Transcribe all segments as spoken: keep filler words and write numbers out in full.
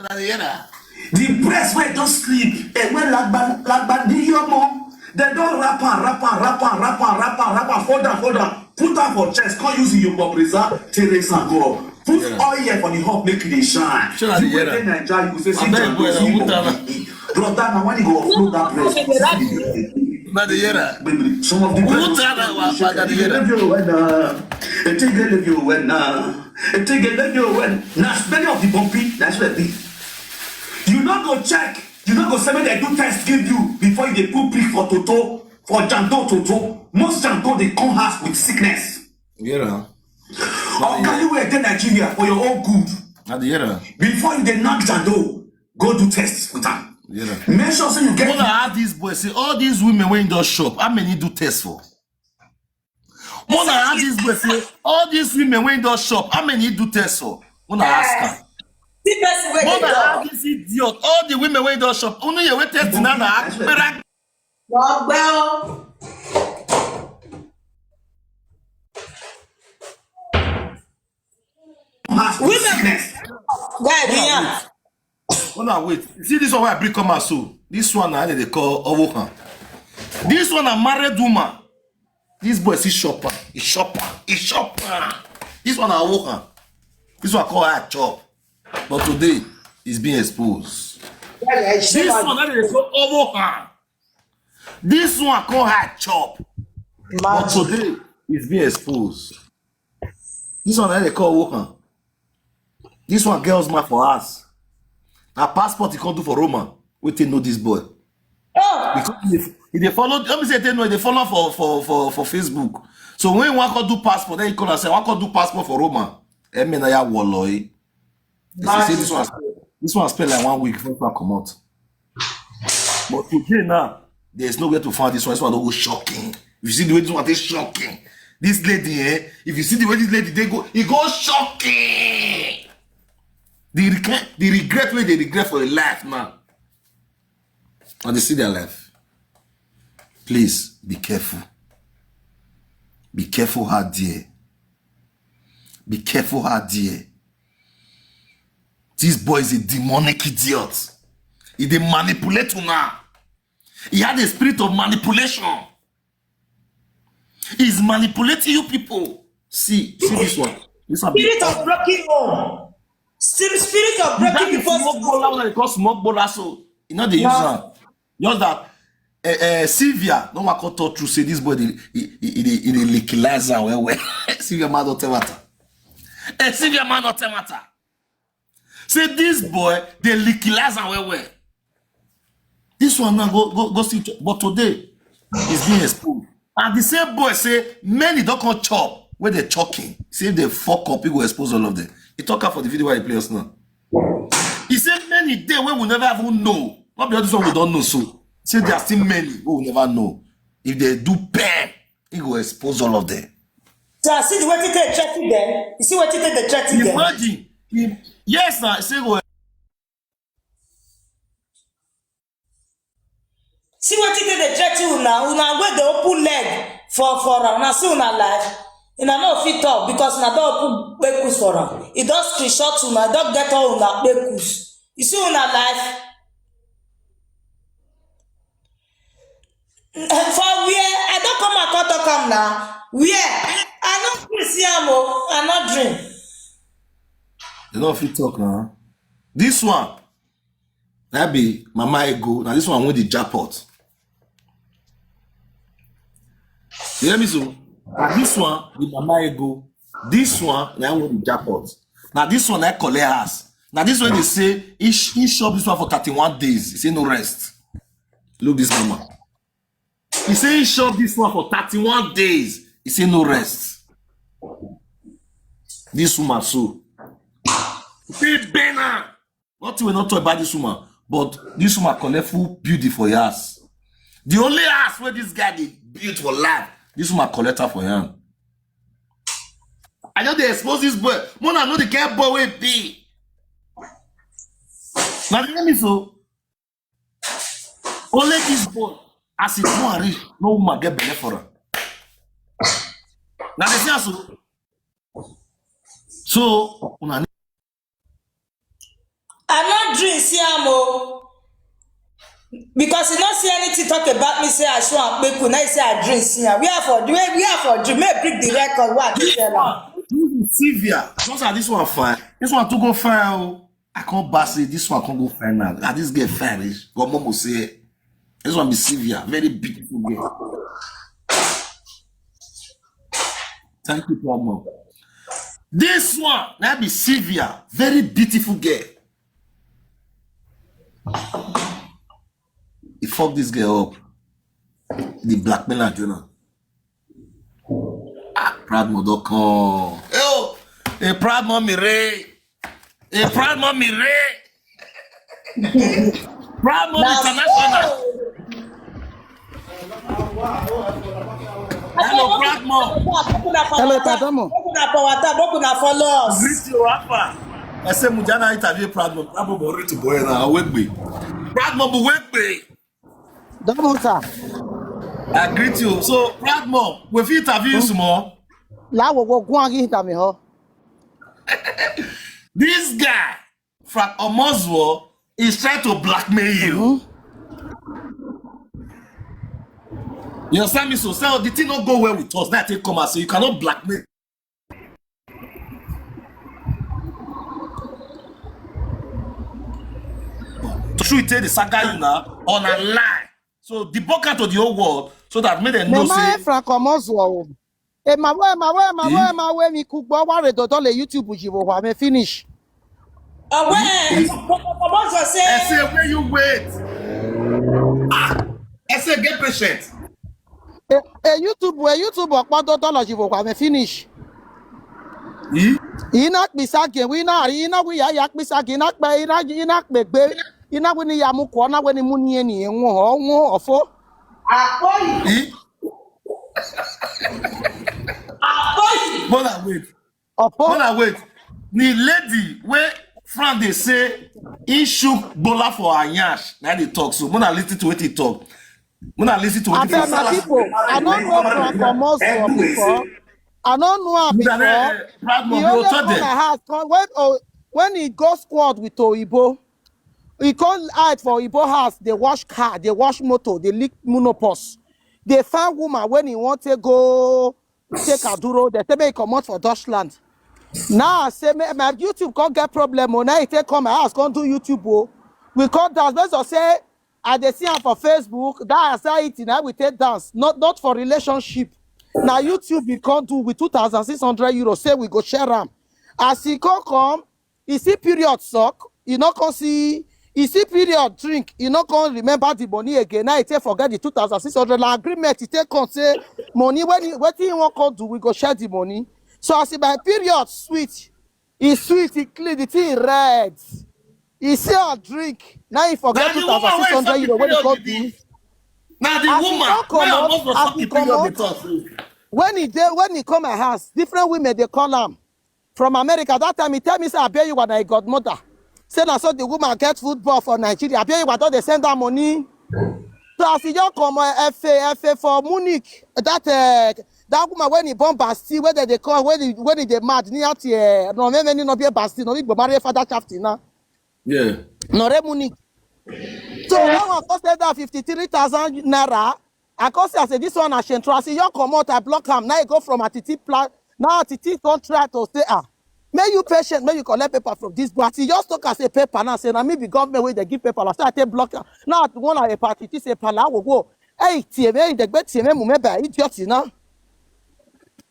The breast wey don sleep, eh, wey lagba lagba dey your mom. Dem don wrap am, wrap am, wrap am, wrap am, wrap am, wrap am, fold am, fold am, put am for chest, come use your mobriza, take raise am go up. Put oil for the hub, make e dey shine. You wey dey Naija, you go say, see Jando, see Bobi. Brother, na when you go offload that breast, you go see the breast. Baby, some of the breast. Who tell that one? Baby, you dey live your way now. You take dey live your way now. You take dey live your way. Na many of the bumpy, that's where be. You no go check. You no go say make dem do test give you before you dey put prick for toto, for Jando toto. Most Jando dey come house with sickness. Yeah. Oga, you wey dey Nigeria for your own good. Before you dey knack Jando, go do test with am. Yeah. Make sure say you get. Mona ask this boy say all these women wey don shop, how many do test for? Mona ask this boy say all these women wey don shop, how many do test for? Mona ask am. See person wey dey Mona talk. Ask this idiot, all the women wey don shop, only you wey test na na akpera. Lọ gbẹ́ o. Women. Guy, be here. Hold on, wait. See this one wey I bring come out so. This one na dem dey call Owokan. This one na married woman. This boy see shop am. He shop am. He shop am. This one na Owokan. This one call her chop. But today, it's being exposed. This one na dem dey call Owokan. This one call her chop. But today, it's being exposed. This one na dem dey call Owokan. This one get husband for house. Na passport he come do for Roma. Wetin know this boy? Because if he dey follow, let me say, they know they follow for for for for Facebook. So when he wan come do passport, then he call and say, "I wan come do passport for Roma." Eme na ya woloi. They say, "This one, this one spend like one week before he come out." But today now, there is nowhere to find this one. This one don go shocking. If you see the way this one dey shocking, this lady, eh? If you see the way this lady dey go, e go shocking. The regret, the regret wey dey regret for your life now, and they see their life. Please be careful. Be careful how there. Be careful how there. This boy is a demonic idiot. He dey manipulate una. He had a spirit of manipulation. He's manipulating you people. See, see this one. This one be Spirit of broken home. Still spirit of broken people. Smoke bola, when they call smoke bola, so you know they use am. Just that, eh, eh, Sylvia, no one come talk true. Say this boy, he, he, he, he, he dey lickilize am well well. Sylvia man don tell matter. Eh, Sylvia man don tell matter. Say this boy, they lickilize am well well. This one now go go go see, but today is being exposed. And the same boy say many don come chop wey dey chop him. Say if they fuck up, he go expose all of them. He talk am for the video wey he play us now. He say many dey wey we never even know. Not be all this one we don know so. Say there are still many wey we never know. If they do bad, he go expose all of them. So I see the way they threaten them. You see what they threaten them. Imagine. He, yes, na say go See wetin dey dey threaten una, una wey dey open leg for for am, una see una life, una no fit talk because una don open kpekus for am. E don screenshot una, e don get all una kpekus. You see una life. For where? I don come and come talk am na. Where? I no gree see am o. I no dream. They no fit talk now. This one, that be Mama Ego. Now this one win the jackpot. You hear me so? Now this one be Mama Ego. This one now win the jackpot. Now this one I collect house. Now this one they say he, sh- he shop this one for thirty-one days. He say no rest. Look this mama. He say he shop this one for thirty-one days. He say no rest. This woman so. He say Bena. Nothing we not talk about this woman, but this woman collect full building for your house. The only house where this guy dey build for life, this woman collect her for him. I just dey expose this boy. Mona know the kind boy wey be. Now the name is so. Only this boy, as it go and reach, no woman get belle for her. Now they say so. So una need. I no Dream see am o. Because he no see anything talk about me, say I show am kpeku. Now he say I dream see am. Where for, where, where for dream? Make bring the record. What I tell am? This is Sylvia. Just as this one fine. This one too go fine. Oh. I can't bass it. This one can't go fine now. Ah, this girl fine. Reach. Got Momo say. This one be Sylvia. Very beautiful girl. Thank you, Proud Mom. This one, that be Sylvia. Very beautiful girl. He fuck this girl up. The blackmailer, Jonah. Ah, Proud Mom don come. Yo, a Proud Mommy Ray. A Proud Mommy Ray. Proud Mom International. Hello, Proud Mom. Hello, Tadomo. Make una for water, make una follow us. Greet you, Rafa. I say Mujana interview Proud Mom. Proud Mom go read to boy now. Wake me. Proud Mom, wake me. Domo, sir. I greet you. So, Proud Mom, we fit interview you small. Lawo wo gwan gi interview ho. This guy, Frank Omozwo, is trying to blackmail you. You understand me? So, so the thing not go well with us. That thing come and say you cannot blackmail. To show you tell the saga you now on a lie. So the book out of the whole world so that make them know Mama say Efra Komozwo. E ma we, ma we, ma we, ma we, mi kugbo wa re dodo le YouTube jiwo wa me finish. Ọwẹ́ Komozwo I say say where you wait. Ah, I say get patient. E, e YouTube, e YouTube okpo dodo lo jiwo wa me finish. Hmm? Ina kpisa ge, wi na ri, ina wi ya ya kpisa ge, ina pe, ina ina pe gbe, ina wi ni ya mu ko, na we ni mu ni eni enwo ho, won ofo. Akpọyì, Hmm? Akpọyì. Mona wait. Ofo. Mona wait. The lady where Frank they say he shook Bola for her nyash. Now they talk. So Mona listen to what he talk. Mona listen to what he Abeg, my talk. People, I don't know Frank Komozwo before. I don't know her Mona, before. eh, Proud He Mom, you always tell come my them. House come when, oh, when he go squad with Oyibo. He come hide for Oyibo house. They wash car, they wash motor, they lick monopause. They find woman when he want to go take Aduro. They say make he comot for Dutchland. Now I say my, my YouTube can't get problem. Oh, now he take come my house, can't do YouTube. Oh, we can't dance. Let's just say I dey see am for Facebook. That anxiety now we take dance, not not for relationship. Now YouTube we can't do with two thousand six hundred euros. Say we go share am. As he come come, he see period suck. He not come see. He see period drink. He not come remember the money again. Now he take forget the two thousand six hundred. Like agreement he take come say money when he wetin he wan come do, we go share the money. So as he my period sweet, he sweet, he clean, the thing red. He see her drink. Now he forget Now the two woman thousand six wey hundred suck the euro when he period come be do. this. Now the As he woman come wey comot, almost was as suck he the period comot, dey talk. So. When he dey, when he come my house, different women they call am. From America that time he tell me say I bear you when I godmother. Say na so the woman get football for Nigeria. I bear you when they send that money. So as he just come uh, F A F A for Munich, that uh, that woman when he born Bastille, where they, they call when he when he dey mad near the uh, no many no be Bastille, no be marry father Shafty now. Yeah. No re Munich. So that one cost that fifty three thousand naira. I come say I say this one na shentro. As he just comot, I block am. Now he go from Atiti pla. Now Atiti come try to say ah, make you patient, make you collect paper from this. But he just talk as a paper now. Say na me be government wey dey give paper. I say I take block am. Now one like a party, this a pala wo go. Hey, T M A, the great T M A, mu me by idiot now.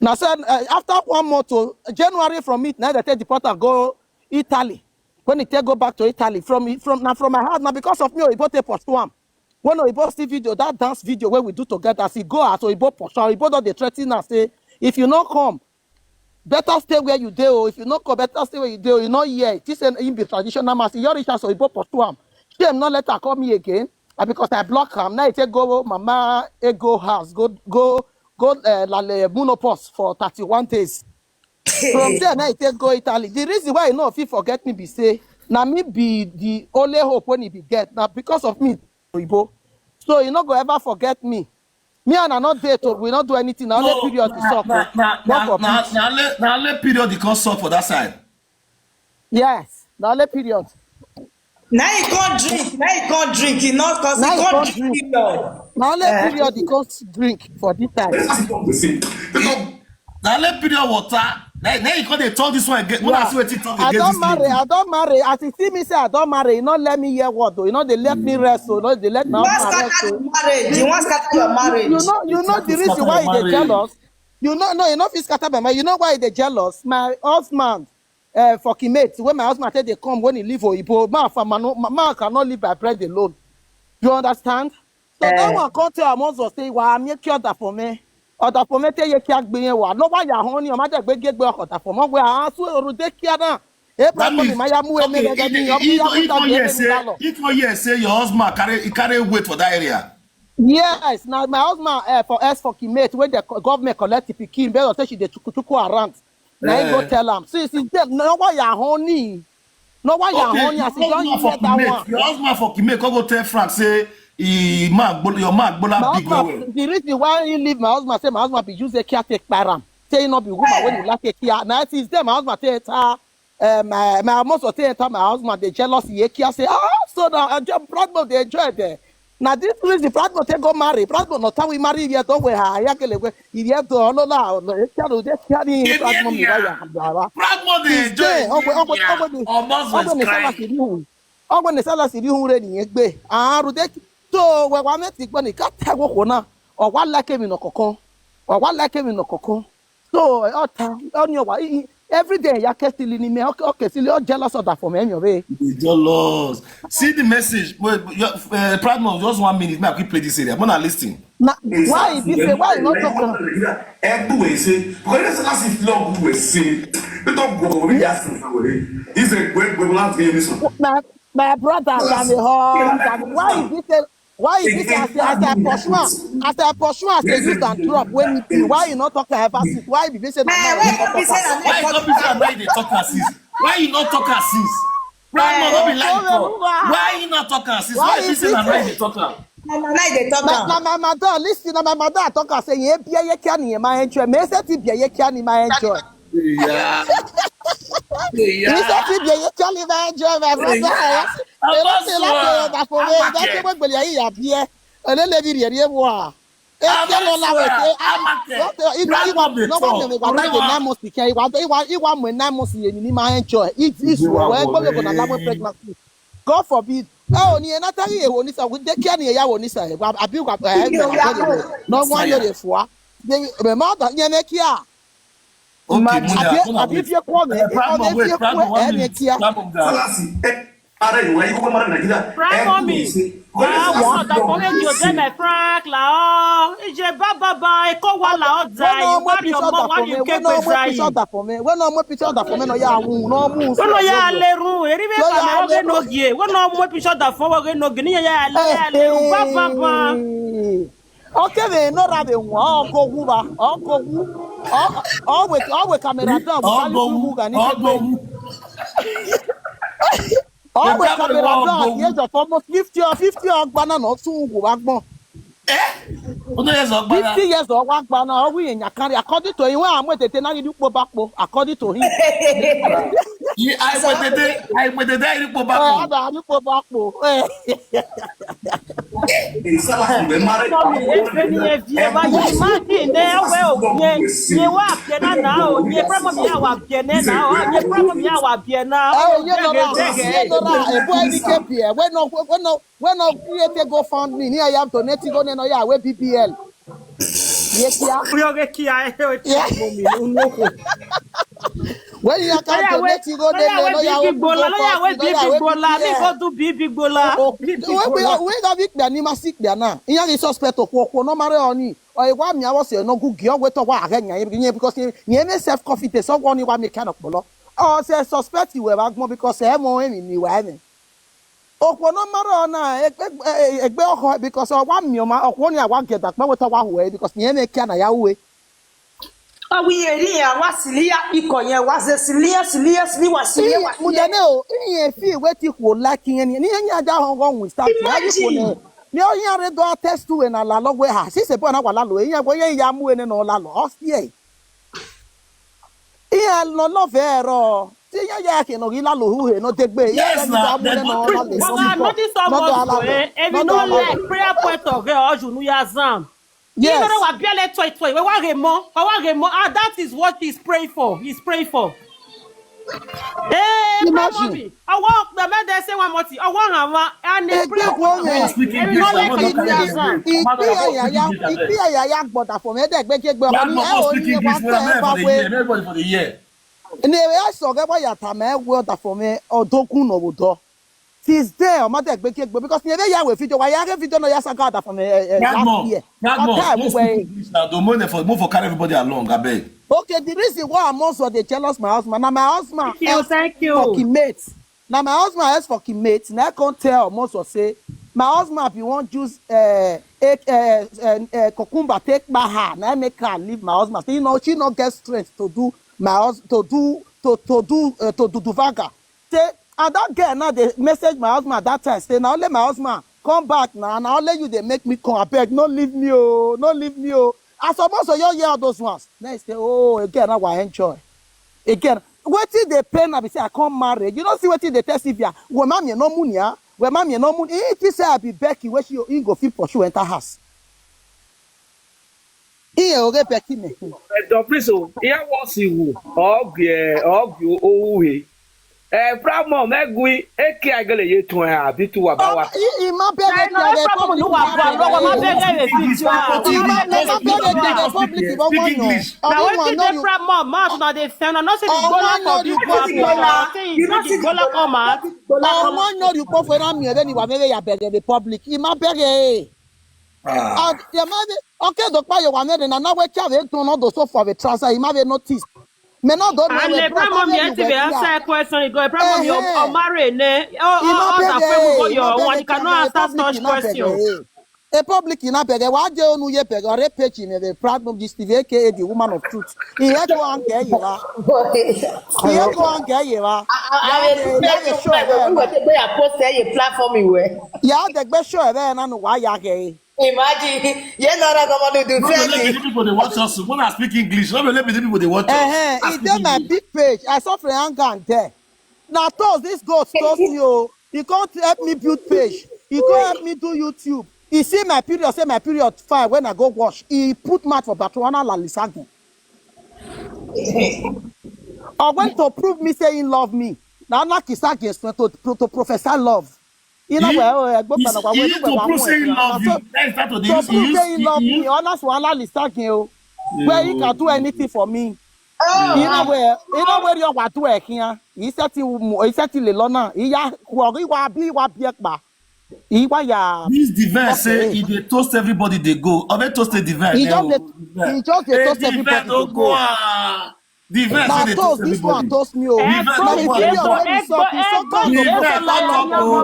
Now say uh, after one month to January from it, now they take deport am go Italy. When he take go back to Italy from from now from my house now because of me, Oyibo take pursue am. When Oyibo see video, that dance video where we do together, as he go as Oyibo pursue, Oyibo don dey threaten am say if you no come, better stay where you dey. Oh, if you no come, better stay where you dey. Oh, you no hear. This say him be traditional master. He reach as Oyibo pursue am. Shame no let her call me again. And because I block am, now he take go Mama Ego house, go go go uh, Lale Munopos for thirty one days. From there now he take go Italy. The reason why he no fit forget me be say na me be the only hope when he be get na because of me Oyibo. So he no go ever forget me. Me and I no date, oh, we no do anything. Na only period he suck. Na Oh. na Work na of peace. na only na only period he come suck for that side. Yes, na only period. Now he can't drink. Now he can't drink. He not cause he Now he can't can't drink drink. Period. Na only Eh. Period he can't drink for this time. That's what we say. Because Na only period water. Then, then you come dey talk this one again. When I Yeah. See wetin talk I against don't this marry. Lady. I don't marry. As you see me say I don't marry, you not let me hear word though. You know they let me rest, so you know they let my You want husband rest. Scatter So the marriage. You want scatter your you, marriage. You know, you know the reason why they jealous. You know, no, you know if you scatter my mind. You know why they jealous? My husband, uh, fucking mate. When my husband said they come when he leave Oyibo, man, for man, no- man cannot live by bread alone. You understand? So that Eh. One come tell Amos say, "Why am you killed that for me?" Or that for me tell you can't be wa. No why you honey, or matter gbe gbe or that for me. Where I swear or they care na. That Abraham means, come in my yamu okay, eme if, gege ni, if, obi if, ya if muta not gbe yes, eme say, lalo. If not yes, say your husband carry, he carry weight for that area. Yes, now my husband, uh, for us for Kimate, when the co- government collect the pikin, they say she dey chuku chuku around. Now he go Eh. Tell am. See, see, them, no why you honey. No why you Okay, honey, as you your don't husband for hear that Kimate, one. Your husband for Kimate, come go tell Frank, say, he man, gbo- your man, gbola My big well husband, well. The reason why he leave my husband, say my husband be use a caretaker by am. Say he not be woman when he like a care. Now it is them, my husband tell her, uh, my, my husband tell her, my husband, they jealous, he care, say, "Ah, so now, I just proud of the enjoy there." Now this reason, proud of take go marry, proud of not how we marry yet, oh, we ha, ya kele we, yet, oh, no, no, no, it can't do that, can't even Give proud me of me, here. Why you have that? Proud of the Since enjoy. Then, oh, we, oh, we, oh, we, oh, we, Almost was salary crying. Didn't, oh, when the salary didn't ready, eh, be, ah, ru de, so we, we make the money, cut, take go, na, or what like him in a cocoon, or what like him in a cocoon. So, eh, ota, on your wa, i- i- every day, ya ke still in me, okay, okay, still you're jealous of that for me, anyway. You jealous. See the message. Wait, your, uh, Proud Mom, just one minute. Make I quick play this area. Mona, listen. Na, why is this? Why you not talking? Everywhere say, because this last is long we say, we don't go, we just, it's a great, we will not hear this one. My, my brother, I'm a home. Why is this? Why is this? As I, as I pursue am, as I pursue am, as I use and drop when it be. Why you not talk about it? Why be say na Eh, now why you not be talk say am? Na Why you not be say am? Why you dey talk am since? Why you not talk am since? Grandma, no be Eh, lie, so bro. Why you not talk am since? Why Why you be say na this? Now you dey talk am? Na, na, na, they talk Na, am. Na my madam, listen, na my madam talk am say, "Ye bia ye can ye my enjoy." Me say ti bia ye can ye my enjoy. Yeah. Yeah. He said, "Ti bia ye can ye my enjoy, my brother." Yeah. They don't say like that for me. That's the way we believe here. And then they be here, yeah, boy. Eh, I'm tell not all that swear. Way, eh, I'm ah, not there. Don't tell, you know, you Grandma want, dey no one talk. Dey, we want the Grandma. Nine months, we can, you want, you want, you want my nine months, you need my enjoy. It is You are well, go, go, go, na worried. Pregnancy. God forbid. Eh, oni, eh, na tari, eh, oni sa, we dey care ni, eh, ya, oni sa, eh, wa, abi, wa, eh, Yo, eh, ya, no one, fire. Dey for. Dey, my mother, you make here. Okay, Imagine. Mother, Abi, come on, abi, wait. If you come, eh, Eh, Proud Mom, abi, wait, if you Proud Mom, come, one eh, minute. Make here. Proud Mom, down. Salasi, eh, Ara ìwà yìí kókó máa ń Nàìjíríà. Prime Mommy. Ẹ kú ìṣe. Wàá wọ́n ọ̀dà kan rédíò dé my Frank là ọ́. Ìjẹ́ bá bàbá ẹ̀kọ́ wà là ọ́ dà. Wọ́n náà mú episode for me. Wọ́n náà mú episode for me. Wọ́n náà mú episode for me. Náà yà wù náà mú. Wọ́n náà yà lè run. Èrí bẹ́ẹ̀ kà mí wọ́n gé nogi. Wọ́n náà mú episode for wọ́n gé nogi. Níyẹn yà lè run. Bá bàbá. Okay, they no ra the one. Uncle Wuba. Uncle Wu. Oh, oh, wait, oh, wait, camera down. Uncle Wu. Uncle Wu. Oh, we camera down at the age of almost fifty or fifty or gbana no two go back more. Eh? Fifty years or gbana. Fifty years or one gbana, oh, we in Yakari. According to him, when I'm with the tenant, you go back. According to him. I with the day, I with the day, you go back. Eh, I go back. Eh. Sorry, if any of you ever imagine, eh, well, yeah, yeah, what, yeah, now, yeah, probably our Bienna now. Ye problem ya wa Bienna. Eh, you know that. You know that. A boy ni K P L. When no, when no, when no create a GoFundMe, ni I have donate go no ya we B B L. Yes, yeah. Oyo ge kia, eh, oyo kia mo mi, unoko. When you can donate go no ya we Big Bola, no ya we Big Bola, mi go do Big Bola. We go Big Bola. We go Big Bola ni masik dia na. Iya ni suspect o ko no mare oni. Or why me I was no good girl with what I get because you may self confidence or one why me kind of bolo. Or say suspect you were back more because I more him in the way. Okwo no mara na egbe ọkọ because ọ wa mi ọma ọkwo ni awa geda pe weta wa hue because ni ene kia na ya hue. Ọ wi eri ya wa sili ya iko yen wa ze sili ya sili ya sili wa sili ya wa sili ya. Mudane o, iye fi we ti kwo like yen ni yen ya da hon gon we start ya yi kwo ne. Ni o yan re do attest to we na la lo we ha si se bo na wa la lo yen we yen ya mu ene no la lo o si e. Iye lo lo vero. Ihe ya ke no gila lo hu he no degbe. Yes, na. They don't bring this one. Notice how much for, eh, if you no like prayer point of, eh, Oju nu ya zam. Yes. You know what? Barely toy toy. We want him more. We want him more. Ah, that is what he's praying for. He's praying for. Eh, imagine. Mommy. I want the man there say one more thing. I want him one. And he pray for me. If you no like it, you ya zam. Ipi ya ya, ipi ya ya ya gbọdọ for me. Ede gbeke gbe. Everybody for the year. Everybody for the year. Ni e so ge wa ya ta me we da for me odokun no wo do. Since then, o ma de gbe ke gbe because ni e ya we video wa ya ge video no ya sa ga da for me, eh, eh, last year. That time we were English now, don't move for, move for carry everybody along, I beg. Okay, the reason why I'm also dey jealous my husband. Now my husband Thank you, else thank you. Fucking mate. Now my husband else fucking mate. Now I can't tell Omoso say my husband if you want juice, uh, egg, uh, uh, uh, cucumber take by her. Now I make her leave my husband. Say, you know, she not get strength to do my husband to do to to do uh, to do duvaga. Say, and that girl now they message my husband at that time. Say, now only my husband come back now. Now only you they make me come. I beg, no leave me, oh, no leave me, oh. As Omoso you hear all those ones. Now he say, oh, again now I enjoy. Again, wetin dey pain na be say I come marry. You know see wetin dey tell Sylvia. We ma mi no money, ah. We ma mi no money. He think say I be Becky wey she he go fit pursue enter house. He oge Becky me. Doctor Prince, here was you. Okay, okay, oh, eh. Eh, Pramo, me gui, e ke agele ye tun e abi tu wa ba wa. I ma bere ke Republic. Ima ma bere ke Republic bo won. Na wetin dey Pramo mouth na dey sound. I no see the gola for big mouth. I say you see the gola come out. Ọmọ yóò rí pọ́fù ẹ̀rọ mi ẹ̀rẹ́ ni wà mẹ́rẹ́ yà bẹ̀rẹ̀ Republic. Ima bere. Ah. And the man, okay, the pa you want na na we cha we turn on the sofa we trouser. Ima we notice. Me no don't know. And the problem yet we answer question. You go problem you are married, ne? Oh, oh, oh, the problem go your one. You cannot answer such question. A public in a beg. Why do you know you beg or a page in a problem? This T V, A K A the woman of truth. He had to ange you. He had to ange you. I will show you. We will take a post a platform you were. Yeah, the best show there and why you are gay. Imagine, you know that someone do. No, let the people they watch us. When I speak English, no, let the people they watch us. Eh, eh, it dey my big page. I saw Frianga and there. Now toast this ghost toast me, oh. He can't help me build page. He can't help me do YouTube. He see my period, say my period fine when I go wash. He put mat for Batrwana Lalisagi. I went to prove me say he love me. Now knock his against to, to, to professor love. You know where, oh, I go back, I went to prove say he love you. That is that to prove say he love me. Honest, one Lalisagi, oh. Where he can do anything for me. You know where, you know where you are to here. He said he, he said he lona. He ya, he wa bi wa bi ekpa. He wa ya. This Divine say he dey toast everybody they go. Obe toast the Divine. He just dey, he just dey toast everybody they go. Divine say they toast everybody. Toast me, oh. Divine don't go on.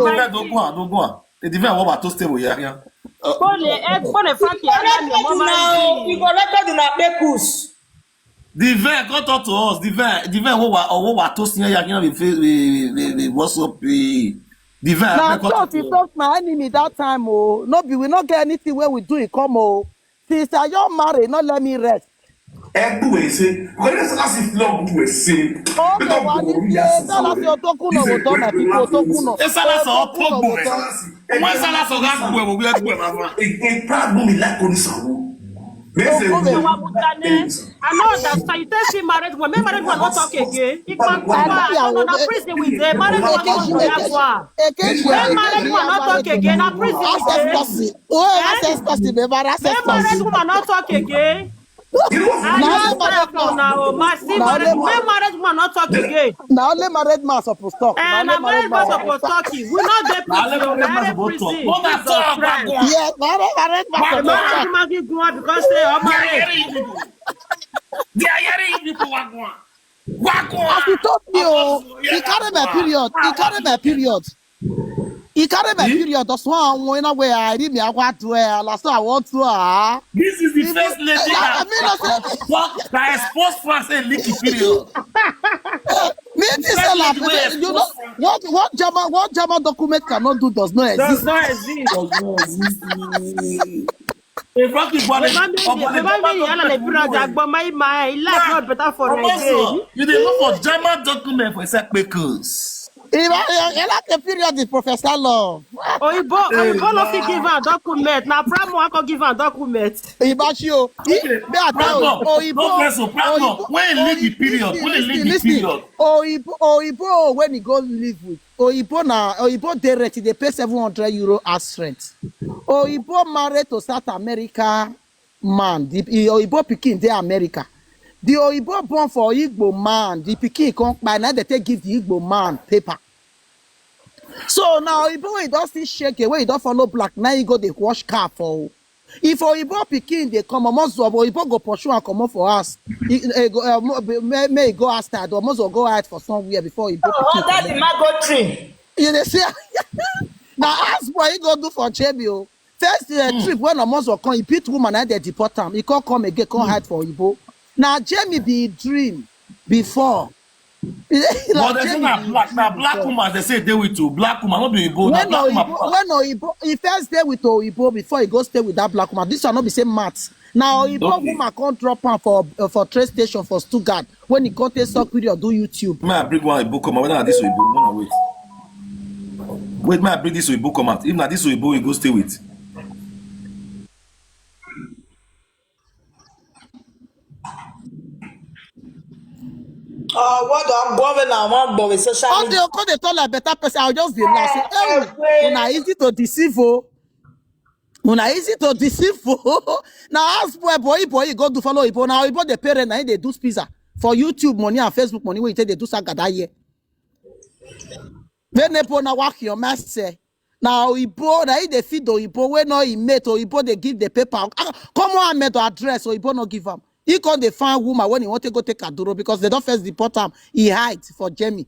Divine don't go on. Don't go on. The Divine what toast table here. Kpole, eh, kpole, Frankie, I love your mama. You go record una papers. Divine, come talk to us. Divine, Divine, what wa, what wa toast here? You know, we face, we, we, we, what's up? We, Divine, now, so he toast my enemy that time, oh. No, be we not get anything where we do it. Come, oh, since I your married, not let me rest. Egbu ese. Because this is love do ese. Okay, one is Salasi Otokuno will turn my people Otokuno. Salasi Otokuno. Wọ́n sálá sọ ká gbogbo ẹ̀wọ̀ wíwá gbogbo ẹ̀ máa fún wa. Ìgbé problem mi lákòó ní sàwọ́. Bẹ́sẹ̀ wí. I know that. So you tell me married woman, men married woman not talk again. If my papa, I don't know, prison with the married woman not talk again. Men married woman not talk again. Na prison with the. Men married woman not talk again. I no stand for una o. My see married, men married woman not talk again. Na only married man suppose talk. Eh, na married man suppose talk. We no dey prison. Na only married man suppose talk. Yes, na only married man suppose talk. Married man fit go on because say, oh, married. They are hearing you people. They are hearing you people. Wagwan. Wagwan. As he told me, oh, he carry my period. He carry my period. He carry my period. That's why I want in a way I read me. I want to. That's why I want to. Ah. This is the first lady that, I mean, I said, that exposed France and leaky period. Me, this is like, you know, what, what German, what German document cannot do does not exist. Does not exist. Does not exist. If Rocky Body, Mama, mama, you are not a period. Agbo my my life not better for her again. You dey look for German document for inside papers. If I, I like the period is Professor Love. Oyibo, Oyibo no fit give her document. Na Pramo I go give her document. Ibashi o. Okay, Be at all. Pramo, Oyibo. Professor Pramo, Oyibo- when you leave the Oyibo- period, listen, when you leave listen, the listen. period. Oyibo, Oyibo, when he go live with Oyibo na Oyibo dey rent, he dey pay seven hundred euro house rent. Oyibo married to South America man. The he- Oyibo pikin dey America. The Oyibo born for Igbo man. The pikin come by now they take give the Igbo man paper. So now Oyibo wey don still shake away, he don follow black. Now he go dey wash car for. If Oyibo pikin dey come, almost Oyibo go pursue and comot for house. He, he go, uh, mo- be- may, may he go outside, almost go hide for somewhere before Oyibo pikin Under the comot. mango tree. You dey see? Now ask boy he go do for J B O. First uh, trip when almost come, he beat woman and they deport him. He can't come again, can't hide for Oyibo. Now Jamie be dream before. But they say na black, na black woman they say they with you. Black woman, not be Oyibo. Na When black Oyibo, woman. when Oyibo, he first day with Oyibo before he go stay with that black woman. This one not be same maths. Now Oyibo Okay. woman can't drop him for uh, for train station for Stuttgart when he got a stock period do YouTube. May I bring one Oyibo come out? Whether na this Oyibo, wanna wait. Wait, may I bring this Oyibo come out? If na this Oyibo, you go stay with. Uh, what I'm going now, I'm going with social All media. they come they talk like better person. I'll just be laugh. Say, hey, una easy to deceive. Oh. Una easy to deceive. Oh. Now ask boy, boy, boy, go do follow Oyibo. Now Oyibo the parent, now they do pizza for YouTube money and Facebook money. When you take they do saga that year. When they put na work your master. Now Oyibo, now he dey feed Oyibo. When no he mate Oyibo, they give the paper. Ah, come on, mate address Oyibo no give him. He come dey find woman when he want to go take Aduro because they don't first deport him. He hide for Jamie.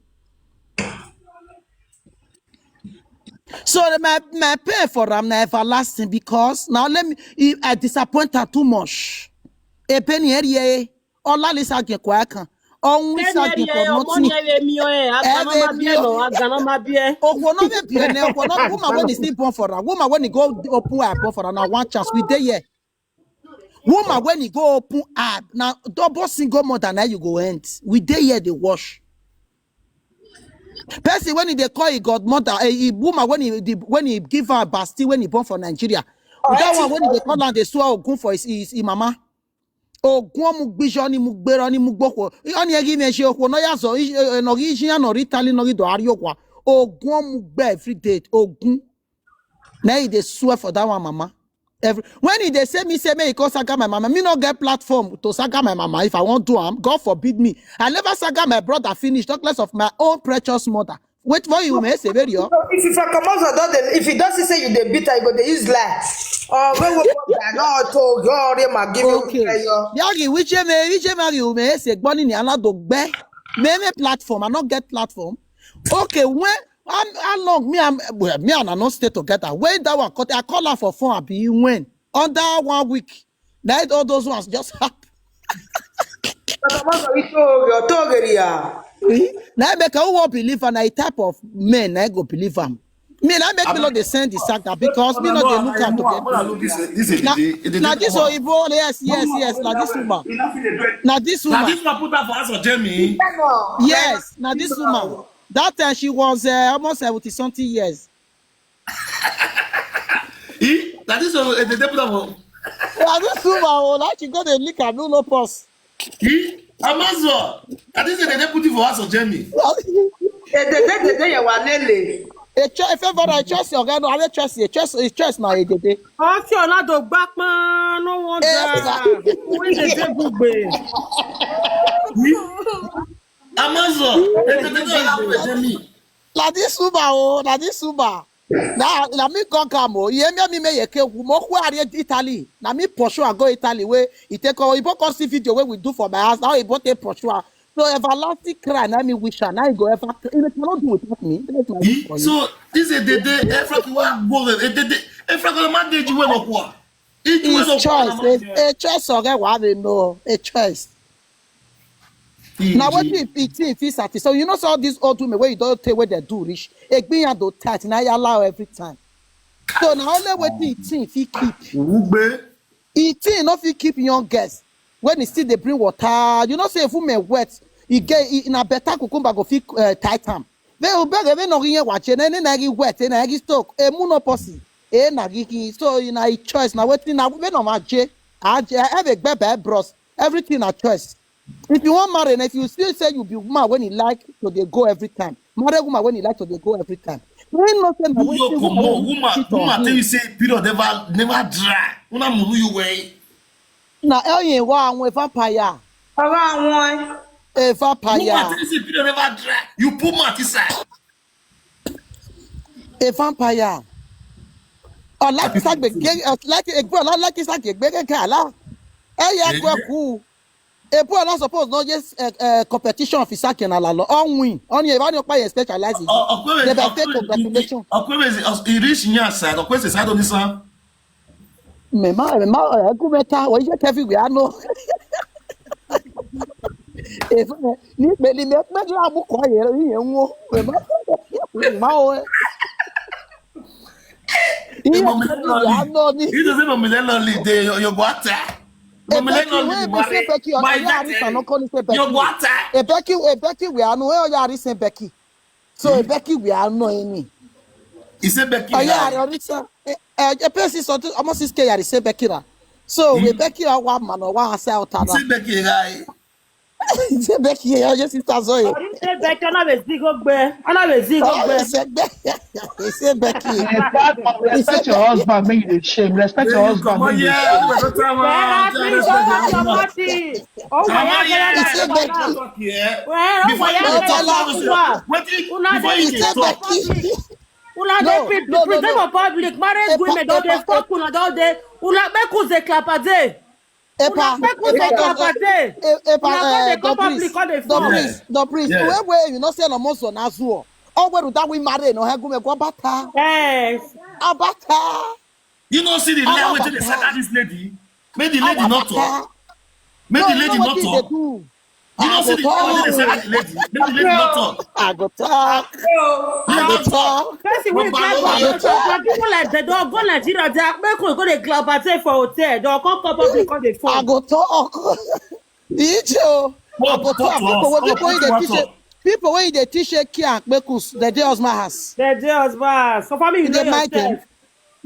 So the- my my pain for am na everlasting because now let me he, I disappoint her too much. A penny area. All this again quiet. All this again for nothing. Ebe mi o eh, agana ma bie no, agana ma bie. Okwo no be be ne okwo no woman when is still born for her. Woman when he go open her born for her na one chance we dey here. Woman when he go open her na double single mother na you go end. We dey here dey wash. Person when he dey call he godmother, eh, he, woman when he the, when he give her Bastille when he born for Nigeria. That one when he dey call am dey swear Ogun for his, his, his mama. Ogun ọmụ gbijọ ni mu gbero ni mu gboko. Oni egi me she okwo no ya so no gi jiya no ritali no gi do ari okwa. Ogun ọmụ gbe every day Ogun. Na he dey swear for that one mama. Every when he dey say me say me he come saga my mama, me no get platform to saga my mama if I wan do am. God forbid me. I never saga my brother finish, talk less of my own precious mother. Wait for you, me say very oh. If you for come out for that, if you don't say you dey beat, I go dey use lie. Oh, we will put that no to your him and give you Okay. prayer. Yagi, which me, which me, you may say, Bonnie, and I do be. Me, me platform, I not get platform. Okay, when I'm how long me I'm well, me and I not stay together. When that one cut, I call her for phone, I be when under one week. Now all those ones just happen. Come out for you to your to area. Now I make a who won't believe and I type of men I go believe am. Me now make me not dey send the saga because me not dey look am together. This is Now, the- the- now the- this Oyibo, yes, yes, yes. Now this woman, now this Now woman, this one put that for us for Jamie. yes, now this woman. That time she was uh, almost seventy something years. Eh? Now this one eh, they put that for. Now this woman, oh, like she go dey lick her no no pause. Eh? Amazon. Now this one they put it for us for Jamie. They they they they they were lele. A choice, if ever I choice your guy, no, I will choice a choice, a choice now a day. Ọtí ọ̀nà tó gbá pọ́n no wonder. Yes, sir. Wọ́n ṣe dé gbogbo. Amazon. They they they they have for Jamie. Na this woman, oh, na this woman. Na na me come come oh. Ye me me me ye ke wu mo ku are Italy. Na me pursue I go Italy wey he take all Igbo come see video wey we do for my house. Now Igbo take pursue am. So everlasting cry na me wish am. Now he go ever he cannot do without me. That's my wish Eh? for you. So this is the day Efraki wa go the the Efraki man dey ju we no kwa. It His choice, a, a choice of guy wa dey know, a choice. Now what if it if it's at so you know so all these old women where you don't take where they do rich, a being do tight now you allow every time. So now only what you think he keep. Ugbe. E thing no fit keep young girls when e still dey bring water. You know say if women wet, e get e, na better cucumber go fit uh, tight am. Ve o bere ve no yin wa che ne ne na gi wet e na gi stock. E mu no posi. E na gi ki so e na e choice na wetin na ve no ma je. A je e ve gbe be bros. Everything na choice. If you wan marry, and if you still say you be woman when e like to dey go every time, marry woman when e like to dey go every time. When no say na You wetin come woman on, woman, cheat on woman tell him. You say period never never dry. Una mulu you way. Na eyin wa awon vampire. Ọ̀rọ̀ àwọn A vampire. Woman tell you say period never dry. You put mouth inside. A vampire. Ọ̀la kìsà gbègbè ọ̀la kìsà gbègbè kẹ̀kẹ́ àlá. Ẹ yẹ kó ẹ kú. Epo ọ̀la suppose no yes uh, uh, competition fi sake na lalo. On win. On ye bani opa ye specialize. They be say congratulations. Okwebe is he reach near side. Okwebe is side on this one. Mema mema ẹkú mẹ́ta wọ́n yẹ kẹfì wíwá nù. Ní pẹ̀lú mi pẹ̀lú àbúkọ yẹn yẹn ń wọ́n. Mema mema o. Iye kẹfì wíwá nù ni. You just say mama lelo lead dey your your water. Mama lelo lead dey marry. My daughter. Your water. Ebeki ebeki wíwá nù ẹ ọ̀yà àrísẹ̀ bẹ́kì. So ebeki wíwá nù ẹ ni. He say Becky. Ọ̀yà àrísẹ̀ ẹ ẹ pẹ́sì sọ ọmọ six k yàrá ìsẹ̀ bẹ́kì rà. So ebeki wa mànà wa ṣe ọ̀tá He rà. say Becky guy. Ṣé bẹ́kì yẹ ọjọ́ sísá sọ yẹ? Ọdún ṣe bẹ́ẹ̀ kí ọ̀nà bẹ̀ sí gbogbo ẹ̀. Ọ̀nà bẹ̀ sí gbogbo ẹ̀. Ìṣègbè ìṣègbè kì í. In fact, respect your husband, make you dey shame. Respect your husband, make you dey shame. Bẹ́ẹ̀ ni sọ́wọ́ sọ́wọ́dì. Ó wà yá gẹ́gẹ́ bí Ìṣègbè kì í. Wẹ́ẹ́ ó wà yá gẹ́gẹ́ bí wà. Una Before dey you dey Ìṣègbè talk. kì í. Una dey pre- present for public. Married women don dey fuck una don dey. Una make us dey clap a day. Una Epa make us dey clap a day. Epa Una come dey come Dobris public come dey fuck. Dobris Dobris. Yeah. Where where you know say na most on azu o. Ọ wẹ̀rù that we marry na ọ̀hẹ́ gúnmẹ̀ gbọ́ bàtà. Yes. Abata. You know see the lie Abata. Wetin dey scatter this lady. Make the lady not talk. Make the lady not talk. You know see the lie wetin dey scatter the lady. Make the lady not talk. I go talk. I go talk. Person wey Baba, get no, body no, talk na people like dem don go Nigeria dey make we go dey clap a day for hotel. Dem come come public come dey I fuck. go talk. Ijo. I What go talk talk. to People us? wey people wey dey What teach talk? People wey dey teach care and kpekus, they dey husband house. Dem dey husband. So family you You know dey mind them. yourself.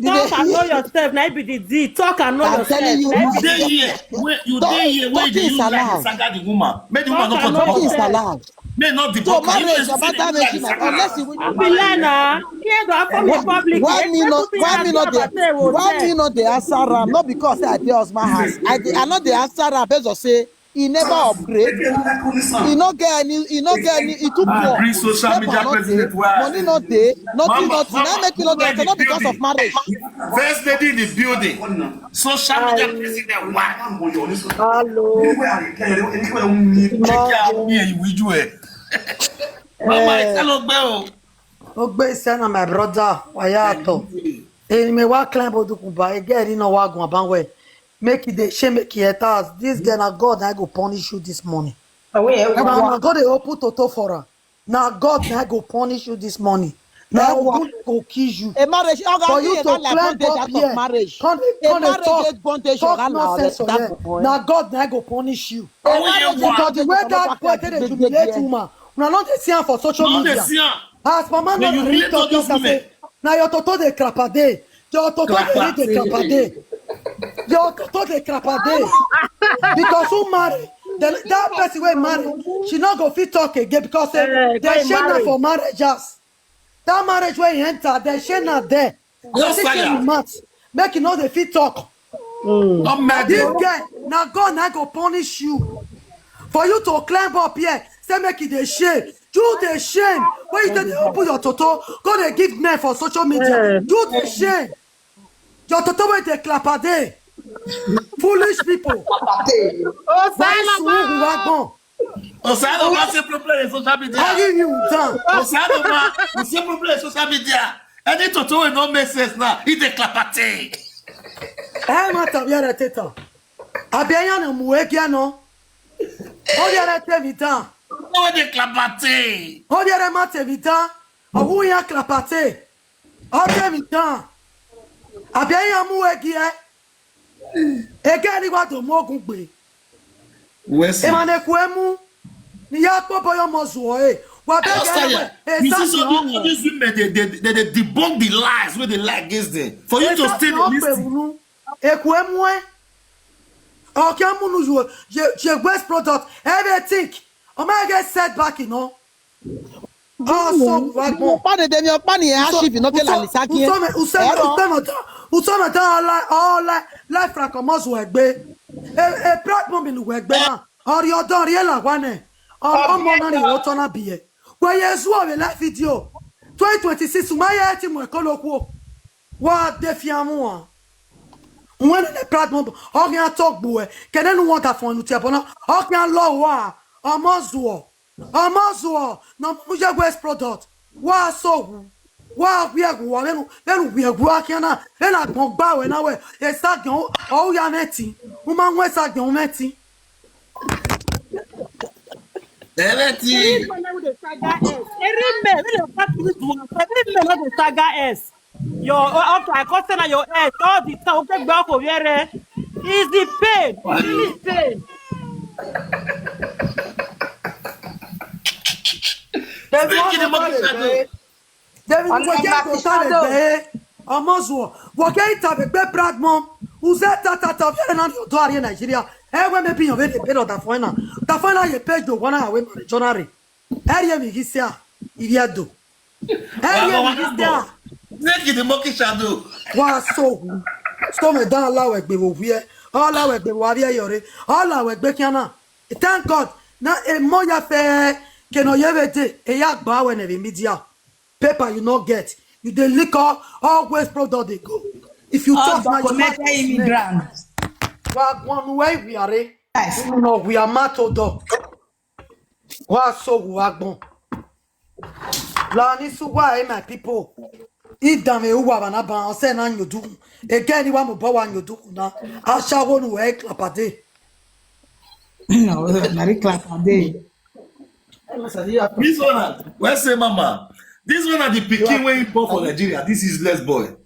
Talk and know yourself. Na be the deal. Talk and know I'm yourself. telling you. Na You be the dey deal. here. Where you dey here? Where you dey Talking is use like allowed. dey saga the woman? Make the woman Talk not and know come Talking is talk. yourself. allowed. Make not the So book. You know marriage say about the that woman make dey you saga unless the you woman. Be lie na. Here go happen in public. Why me Make not people why dey me not dey clap a day why me hotel. not dey answer am? Not because say I dey husband house. I dey I not dey answer am based on say e never upgrade. E no get any e no get any e too Ah, poor. bring social media Paper no president dey, why? Money no dey. Nothing Mama, nothing. Now mama, make you not dey woman answer not because of building. Marriage. First lady in the building. Social media president why? Hello. Take care of me and you will do it. Mama, I tell you, bro. Ogbe Isena, my brother, Wayato. Eni me wa climb odukuba, ege eri no wa gun aban we. Make it dey shame, make it enter us. This girl, na God na go punish you this morning. Na God dey open toto for her. Na God na go punish you this morning. Na Ogun go kill you. A marriage, For you to climb up here, come dey come dey talk talk nonsense for here. Na God na go punish you. Because the way that boy take dey humiliate woman, una no dey see am for social media. As mama no dey talk talk am say na your toto dey clap a day. Your toto dey dey clap a day. Your toto dey clap a day. Because who marry, the, that person wey marry, she no go fit talk again because say dem shame na for marriage house. That marriage wey you enter, dem shame na there. Just fire. Mouth, make you no dey fit talk. This girl, na God na go punish you. For you to climb up here, say make you dey shame. You dey shame. When you dey open your toto, go dey give men for social media. You dey shame. Your toto wey dey clap a day. Foolish people. Why sùúrù wá gbọ̀n? Osano ma say problem in social media. How you you down? Osano ma, you say problem in social media. Any toto wey no make sense now, e dey clap a day. Ẹ má tàbí ẹrẹ tètè. Àbí ẹyàn náà mú ẹgbẹ́ náà. Ó yẹrẹ tèmi tán. No wey dey clap a day. Ó yẹrẹ má tèmi tán. Ọ̀hún yẹn clap a day. Ó tèmi tán. Àbí ẹyàn mú ẹgbẹ́ ẹ. Eke ni wa do mo gun gbe. Where's E ma ne ku emu. Ni ya po boyo mo zuo e. Wa be Just ga tell ni you. we. E You sa see, ni some people, o. These women, they, they, they, they debunk the lies where they lie against them. For you E to sa stay ni o the pe listen. unu. E ku emu e. O ke mu nu zuo. Je je waste product. Everything. O ma get setback, you know. Oh, so wa gbon. Ọkpa na-edemi ọkpa na ya shifi nọke na lisa kie. Usome usome usome ta usome ta ala ala life ra komo zu egbe. E e proud mo mi nu egbe na. Ori odon ri e la wa ne. Ori omo na ni o to na biye. We Yesu o we live video. Twenty twenty-six ma ye ti mo e ko lo ku o. Wa de fi amu wa. When the proud mo o ki an to gbo e. Kene nu won ta fun nu ti e bona. O ki an lo wa. Omo zuo. Omo zuo. No mu je waste product. Wa so wu. Wa wi egu wa venu venu wi egu a kiana. Venu agbon gba we na we. E sa gbon o ya meti. Mo ma nwe sa gbon meti. Everything. Every man wey dey saga S. Every man wey dey pass this one. Every man wey dey saga S. Your okay, I come say na your S all the time. Okay, gba ọkọ were. Is the pain. Feel the pain. David Speaking the monkey shadow. David mo je ko ta le be. Omo zuo. Wo ke ita be be proud mom. Uze ta ta ta vere na do ari Nigeria. E we me bi yo be de be da fo na. Da fo na ye page do wana we ma journal. Eri mi gisia. Iri ado. Eri mi gisia. Speaking the monkey shadow. Wa so wu. So me dan la we gbe wo wie. Ola we gbe wa vie yore. Ola we gbe kiana. Thank God. Na e mo ya fe ke no ye we de. E ya gba we ne be media. Paper you no get. You dey lick all all waste product dey go. If you All talk na you documented immigrant. Wa gbon nu we wi are. Yes. Unu no wi are mato do. Wa so wu agbon. La ni su wa e my people. If dame uwa bana ba o se na nyodu. Again ni wa mo bo wa nyodu na. Ashawo nu we klapade. No, Mary clap today. This one, na- where say mama? This one are the pikin wey he born for Nigeria. This is less boy.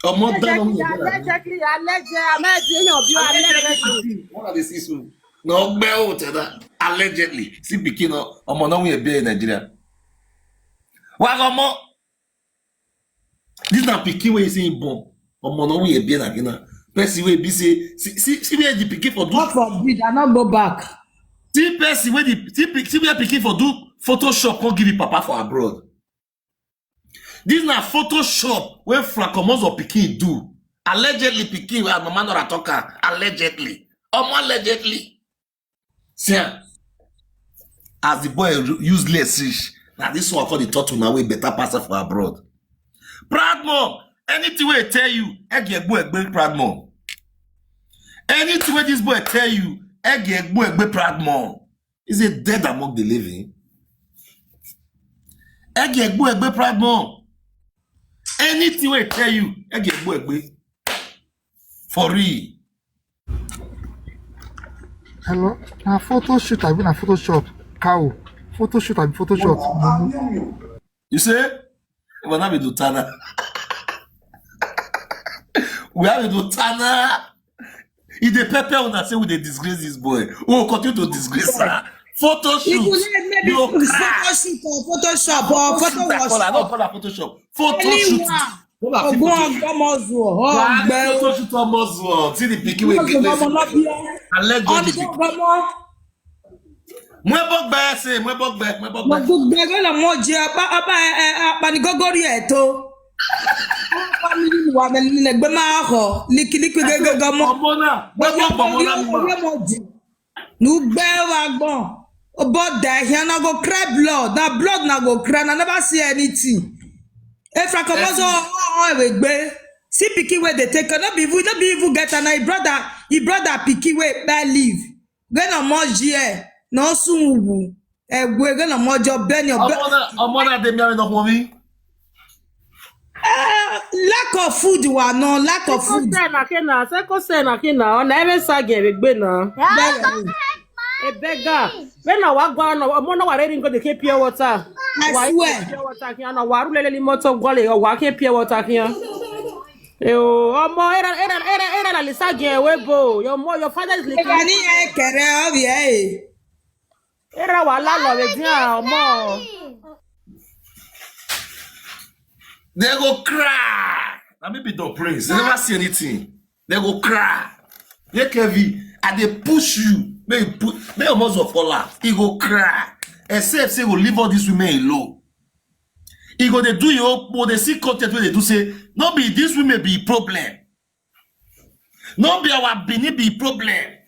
Omo down on you. Allegedly, allegedly, allegedly, allegedly. One of the six one. No, gbe o tell that. Allegedly, see pikin no. Omo no we be in Nigeria. Wa omo. This na pikin wey say he born. Omo no we be na gina. Person wey be say see see see where the pikin for do. God forbid, I not go back. See person wey the see pick see where pikin for do Photoshop come give him papa for abroad. This na Photoshop wey Francomoso pikin do. Allegedly pikin wey mama nora talk am allegedly. Omo allegedly. See am. As the boy ru- useless reach, na this one for the turtle na wey better pass am for abroad. Proud mom, anything wey I tell you, ege egbu egbe proud mom. Anything wey this boy tell you, ege egbu egbe proud mom. Is it dead among the living? Ege egbu egbe proud mom. Anything wey I tell you, ege egbu egbe. For real. Hello, na photo shoot abi na Photoshop? Cow. Photo shoot abi Photoshop? You say? We have to do Tana. We have to do Tana. If they pepper una say we dey disgrace this boy, we will continue to disgrace her. Photo If you shoot. like, maybe You it's cry. Photoshop or Photoshop or Photo shoot. I call her, I don't Photoshop. call her Photoshop. Photo shoot. Anyone. What about Ogun Photoshop? Ogomozuo. Why Ogbe. Photo shoot almost well? See the pikin wey Ogun get Ogomo this. no be. Allegedly. Ogun Ogomo. Mwebogbe say, Mwebogbe, Mo Mwebogbe. gbogbo ẹgbẹ́ lọ mọ jẹ apá apá ẹ ẹ apanigógórí ẹ̀ tó. Family wa mẹ nílẹ̀ gbé máa họ líkìlíkì gẹ́gẹ́ gọmọ. Ọmọ náà, Mwebogbe ọmọ náà mọ̀. Ọmọ jù. Nùgbẹ́ wa gbọ̀n. But the here na go cry blood. Na blood na go cry. Na never see anything. Efra Komoso ọ̀hún ẹ̀wẹ̀ gbé. See pikin wey dey take care. No be even, no be even get am. Na him brother, him brother pikin wey kpai leave. Gbe na mo ji e. Na osun wu. Egwe gbe na mo jo be ni obe. Ọmọ náà, ọmọ náà dé mi àwọn ọkùnrin. Eh, lack of food wa no, lack of Seko food. se na kina, seko se na kina. Ona ebe sa ge be gbe na. Bẹ́ẹ̀ ni. A beggar. When I walk go on, I'm not worried go the pure water. I Why swear. Pure water here? No, waru lele moto gole. Why can't pure water here? Eh, oh, ọmọ, era, era, era, era la lisa gen webo. Your mo, your father is like, Gani e kere obi e. Era wala lo we dia, ọmọ. They go cry. Now maybe don't praise. They never see anything. They go cry. Yeah, Kevin, I dey push you. May you put, may your muscle fall out. He go cry. Except say go leave all these women alone. He go dey do your own, but they see content where they do say, no be these women be problem. No be our Benin be problem.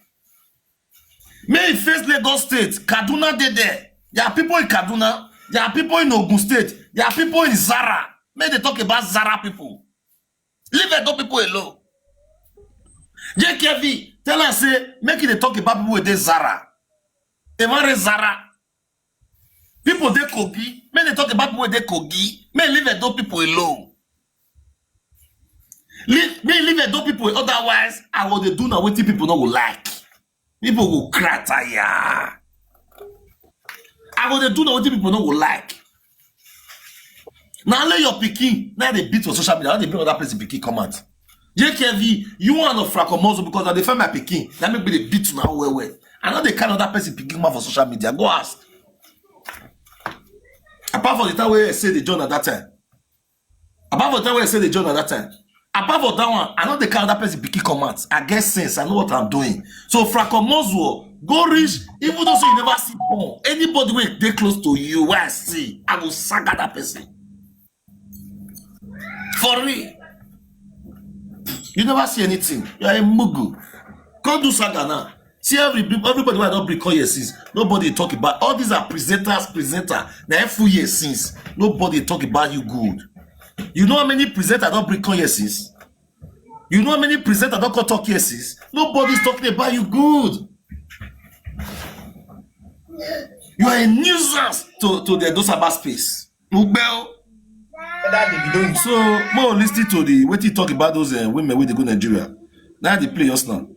May he face Lagos State, Kaduna dey there. There are people in Kaduna. There are people in Ogun State. There are people in Zara. May they talk about Zara people. Leave Edo people alone. J K V, tell us say, make it talk about people with this Zara. They want Zara. People they Kogi. May they talk about people with they Kogi. May leave Edo people alone. Leave, may leave Edo people. Otherwise, I will dey do now what people no go like. People go cry tire. I go dey do now what people no go like. Now let your pikin. Now they beat for social media. Now they bring other person pikin come out. J K V, you are not fracomoso because I dey find my pikin. That make me dey beat now well well. I know they carry other person pikin come out for social media. Go ask. Apart from the time where I say the John at that time. Apart from the time where I say the John at that time. Apart from that one, I know they carry that person pikin come out. I get sense. I know what I'm doing. So fracomoso, go reach. Even though say you never see born, anybody wey dey close to you, where I see, I go saga that person. For real. You never see anything. You are a mugu. Come do saga now. See every everybody wey I don bring come here since. Nobody talk about all these are presenters, presenter. Na every year since. Nobody talk about you good. You know how many presenters don bring come here since? You know how many presenters don come talk here since? Nobody's talking about you good. You are a nuisance to, to the Dosaba space. Ugbel. That they be doing. So, more listen to the what you talk about those uh, women wey dey go Nigeria. Now they play us now.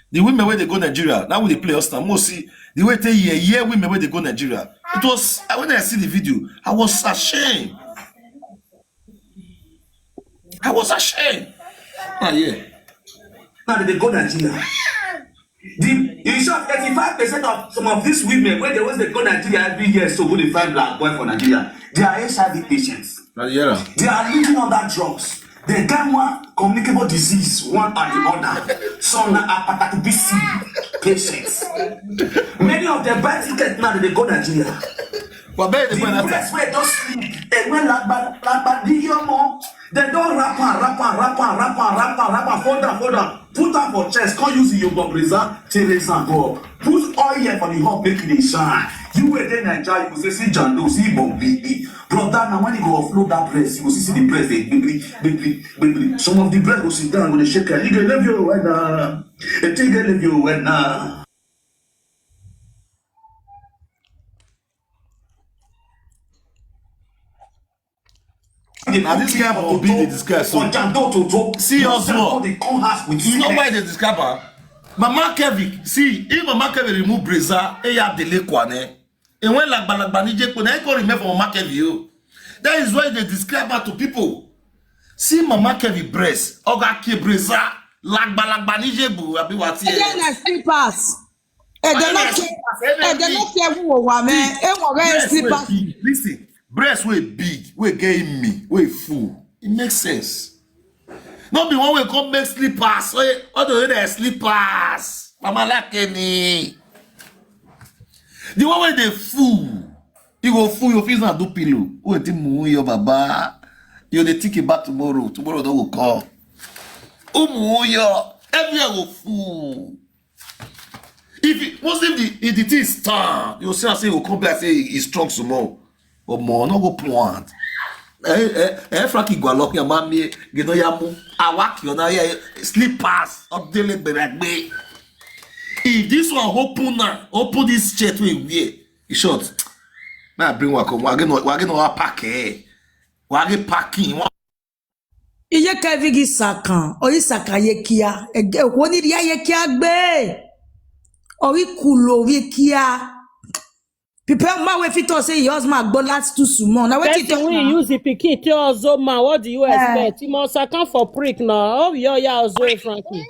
The women wey dey go Nigeria, now we dey play us now. More see the way they hear, hear women wey dey go Nigeria. It was uh, when I see the video, I was ashamed. I was ashamed. Ah, yeah. Now they go Nigeria. The, in short, eighty-five percent of some of these women, when they always they go Nigeria every year, so go they find black boy for Nigeria. They are H I V patients. Now, yeah. They are living on that drugs. They get one communicable disease, one and the other. Some are hepatitis B C patients. Many of them buy tickets now, they go Nigeria. But bear the The point that breast wey don sleep, and when lagba lagba di yomo, dem don wrap am, wrap am, wrap am, wrap am, wrap am, wrap am, fold am, fold am, put am for chest, come use yogo breza, take raise am go up. Put oil for the hub make e dey shine. You wey dey Naija, you go say see jando, see igbo bibi. Brother, na when you go offload that breast, you go see see the breast dey gbibri, gbibri, gbibri. Some of the breast go sit down, go dey shake like, you dey love you right now. The thing dey love you right now. Now this kind of beat dey describe so. Ojando toto. See us Ojando now. Dey come house with You know why sickness. They describe her? Mama Kevin, see, if Mama Kevin remove Breza, Eya Dele Kwane, and when Lagba Lagba Nije Kpo, now he can remember for Mama Kevin. Oh. That is why they describe her to people. See Mama Kevin breast, Oga Ke Breza, Lagba Lagba Nije Kpo, Abi Wati. Ẹ jẹ́ na slippers. Ẹ jẹ́ na Yes, ṣe yes, ẹ jẹ́ na ṣe wúwo wà mẹ́. Ẹ wọ̀n rẹ̀ Breast wey slippers. big, listen, breast wey big, wey get me, wey full. It makes sense. No be one wey come make slippers. Wey all the way there slippers. Mama Lakeni. The one wey dey full, you go full your face and do pillow. Wetin mu your baba? You dey think about tomorrow. Tomorrow don go come. Umu yo, everywhere go full. If it, most if the if the thing stand, you see, I say you come back say e strong some more. But more no go plant. Eh eh eh Frankie Gwalok ya mami, you know ya mu. Awak you na ya slippers up dele gbegbe. If this one open now, open this shirt we wear. In short, now bring one come. We get no we get no pack eh. We get packing. Iye ka evi gi sakan, oyi sakan ye kia. Ege wo ni dia ye kia gbe. Oyi kulo vi kia. People, man wey fit talk say your husband go last too small. Na wetin person wey talk now? Use the pikin tell ozo man, what do you expect? He must account for prick now. Oh, yo, yeah, ozo, Frankie.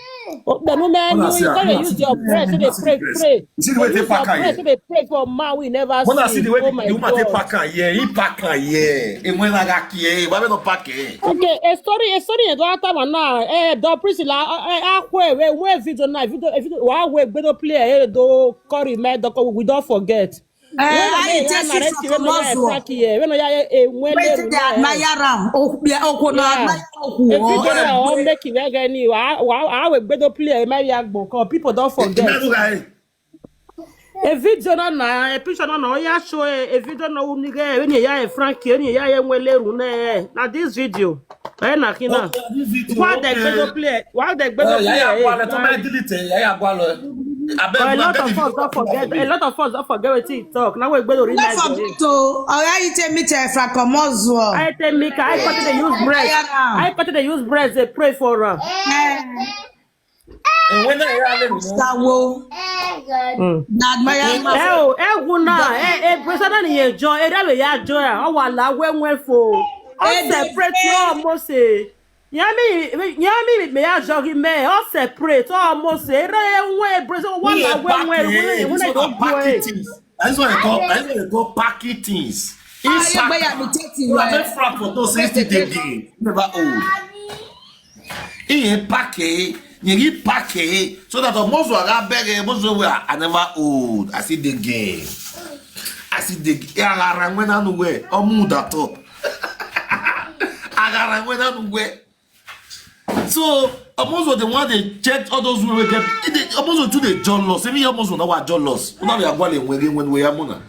Oh, the moment you, you gotta use your breath to dey pray, pray. You see the way they pack am here? Pray for man we never see. When I see the way the woman take pack am here, he pack am here. He went like a key. Why not pack it? Okay, a story, a story. You don't have time now. Eh, the Priscilla, eh, eh, where, where, where video now? Video, video. Why we go to play? Eh, do curry, man. We don't forget. Eh, I tell you, Frank Mozua. When I admire am, oh, yeah, oh, no, admire, oh, oh, make it very, oh, make it very, any, I, I, I will go to play, maybe I go, 'cause people don't forget. A video na na, a picture na na, oh, yeah, show a, a video na, oh, nigga, when you hear Frankie, when you hear Wele Rune, na this video. Eh, na kina. Why they go to play? Why they go to play? Yeah, yeah, delete it. Yeah, yeah, a lot of us don't forget. A lot of us don't forget what he talk. Now we go to read. Don't forget to. Oh, I tell me tell Frank Mozua. I tell me, I got to use bread. I got to use bread. They pray for her. And when I hear them, Sawo. Na admire man. Eh, oh, eh, Guna, eh, eh, President Yejo, eh, that way, yeah, Joy, oh, wala, when, when for. I separate you almost, eh. Yami, yami, me a jogi me. All separate, almost. Ere we brace one la we we we we don't go. That's what I call. That's what I call package things. In fact, I make Frank for those sixty day game. Never old. He pack it. He pack it. So that almost what I beg, almost where I never old. I see the game. I see the game. I ran when I know where. I'm mood at all. I ran when I know where. So almost what they want, they check all those women get. They almost too they jealous. Even almost when I was jealous. Una we agwa le when when we amuna.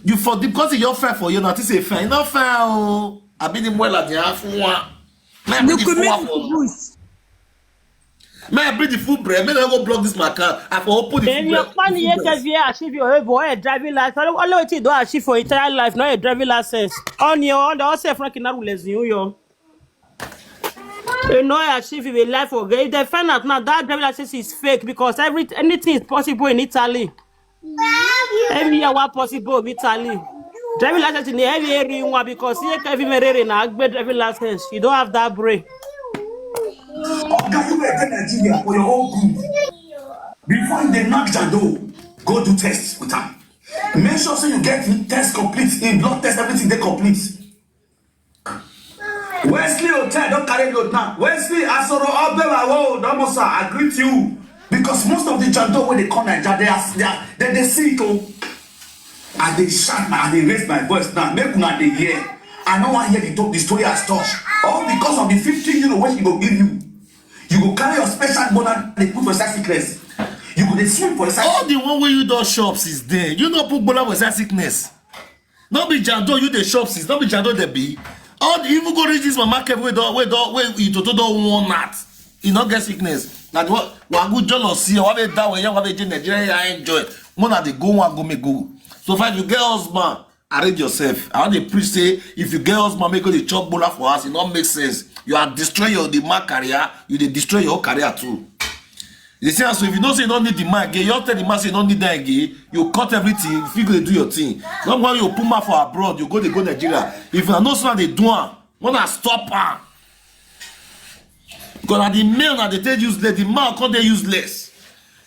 You for the, because your fair for you, not to say fair, not fair. Oh, I be the more like the half one. Man, I be the full one. Man, I be the full bread. Man, I go block this my car. I for open the full bread. Then your money, yes, yes, yeah, achieve your boy driving license. All what you do achieve for entire life, not a driving license. On your own, the also Frank in New York. You know, I achieve in life, okay? If they find out now, that driving license is fake, because every, anything is possible in Italy. Every year, what possible in Italy? Driving license in every area you want, because you can't even read in a driving license. You don't have that brain. Oga, you were in Nigeria for your own good. Before you dey knock Jando, go do test with am. Make sure say you get test complete, in blood test, everything dey complete. Wesley Hotel don carry load now. Wesley Asoro Obewa, oh, Domosa, I greet you. Because most of the Jando wey dey come Naija, they are, they are, they dey sick o. I dey shout, I dey raise my voice now. Make una dey hear. I no wan hear the talk, the story as touch. All because of the fifty euro wey she go give you. You go carry your special bonus, dey put for inside sickness. You go dey swim for inside. All the one wey you don shop since then, you no put bonus for inside sickness. No be Jando you dey shop since, no be Jando dey be. All the, even go reach this mama market wey don, wey don, wey you toto don worn out. You no get sickness. Na the one, wa go jealous see, wa be that way, wa be Nigeria, I enjoy. Mona dey go, wa go me go. So far, if you get husband, arrange yourself. I want to preach say, if you get husband, make go dey chop bola for us. It no make sense. You are destroying your, the man career. You dey destroy your own career too. You see, so if you don't say you don't need the man again, you don't tell the man say you don't need that again. You cut everything. If you go do your thing, not when you put man for abroad, you go dey go Nigeria. If you know something they do am, wanna stop am. Because at the male now they take useless, the man come dey useless.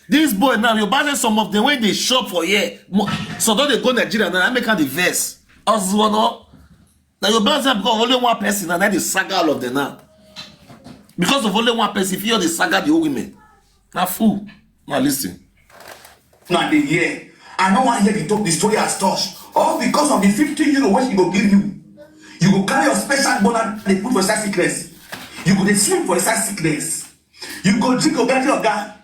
This boy now, you buy some of them when they shop for here. Mo- So don't they go Nigeria now? I make her the verse. As one, now you buy them because only one person and then they saga all of them now. Because of only one person, if you the saga the whole women. Now fool. Now listen. Now they hear. I no wan hear the talk, the story as touch. All because of the fifty euro wey she go give you. You go carry your special bonus, dey put for inside sickness. You go dey swim for inside sickness. You go drink oga the oga.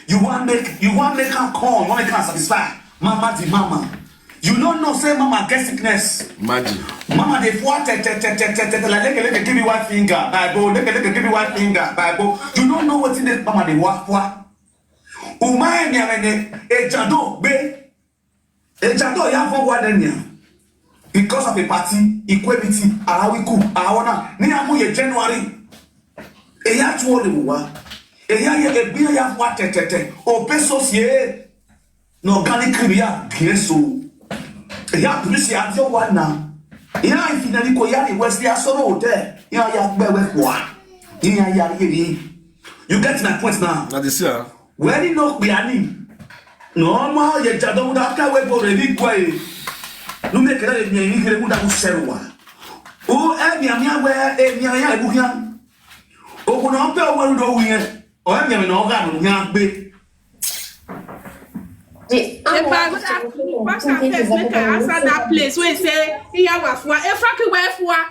You wan make, you wan make am come, wan make am satisfy. Mama the mama. You no know say mama get sickness. Imagine. Mama dey fwa te te te te te te like leke leke give me one finger, bye bo. Leke leke give me one finger, bye bo. You no know wetin dey mama dey wa fwa. Uma enya mene ejado gbe. Ejado ya fo wa denia. Because of a party, equality, arawiku, awana. Ni amu ye January. Eya tuo le wa. Eya ye ebi ya fwa te te te. O pesos ye. No organic cream ya gieso. Ya polisi adio wana. Ya ifinali ko ya ni Wesley Asoro hotel. Ya ya gbewe kwa. Ya ya yeri. You get my point now. Na this year. Weri no gbiani. No ma ye jado da ka we bo re bi kwa e. No me kere ni ni kere mu da ku serwa. O e mi ami awe e mi ya e bu ya. O ko no pe o we do wi e. O e mi ami no ga no nya gbe. If I go ask you, pass am first, make I answer that place wey say Iyawa Fua. If Frankie wear Fua,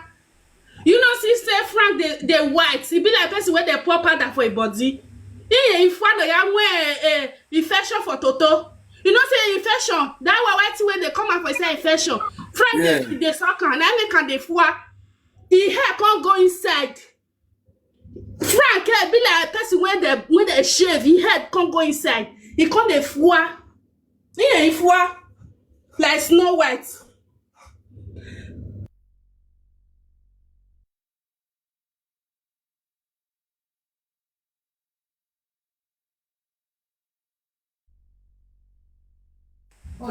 you know, see say Frank dey dey white. E be like person wey dey pour powder for im body. Iye Ifua no ya wear eh, infection for toto. You know say infection, that one white thing wey dey come out for inside infection. Frank dey Yeah. dey suck am, na im make am dey Fua. E hair come go inside. Frank eh, be like person wey dey wey dey shave, him head come go inside, e come dey Fua. Him dey Fua like Snow White.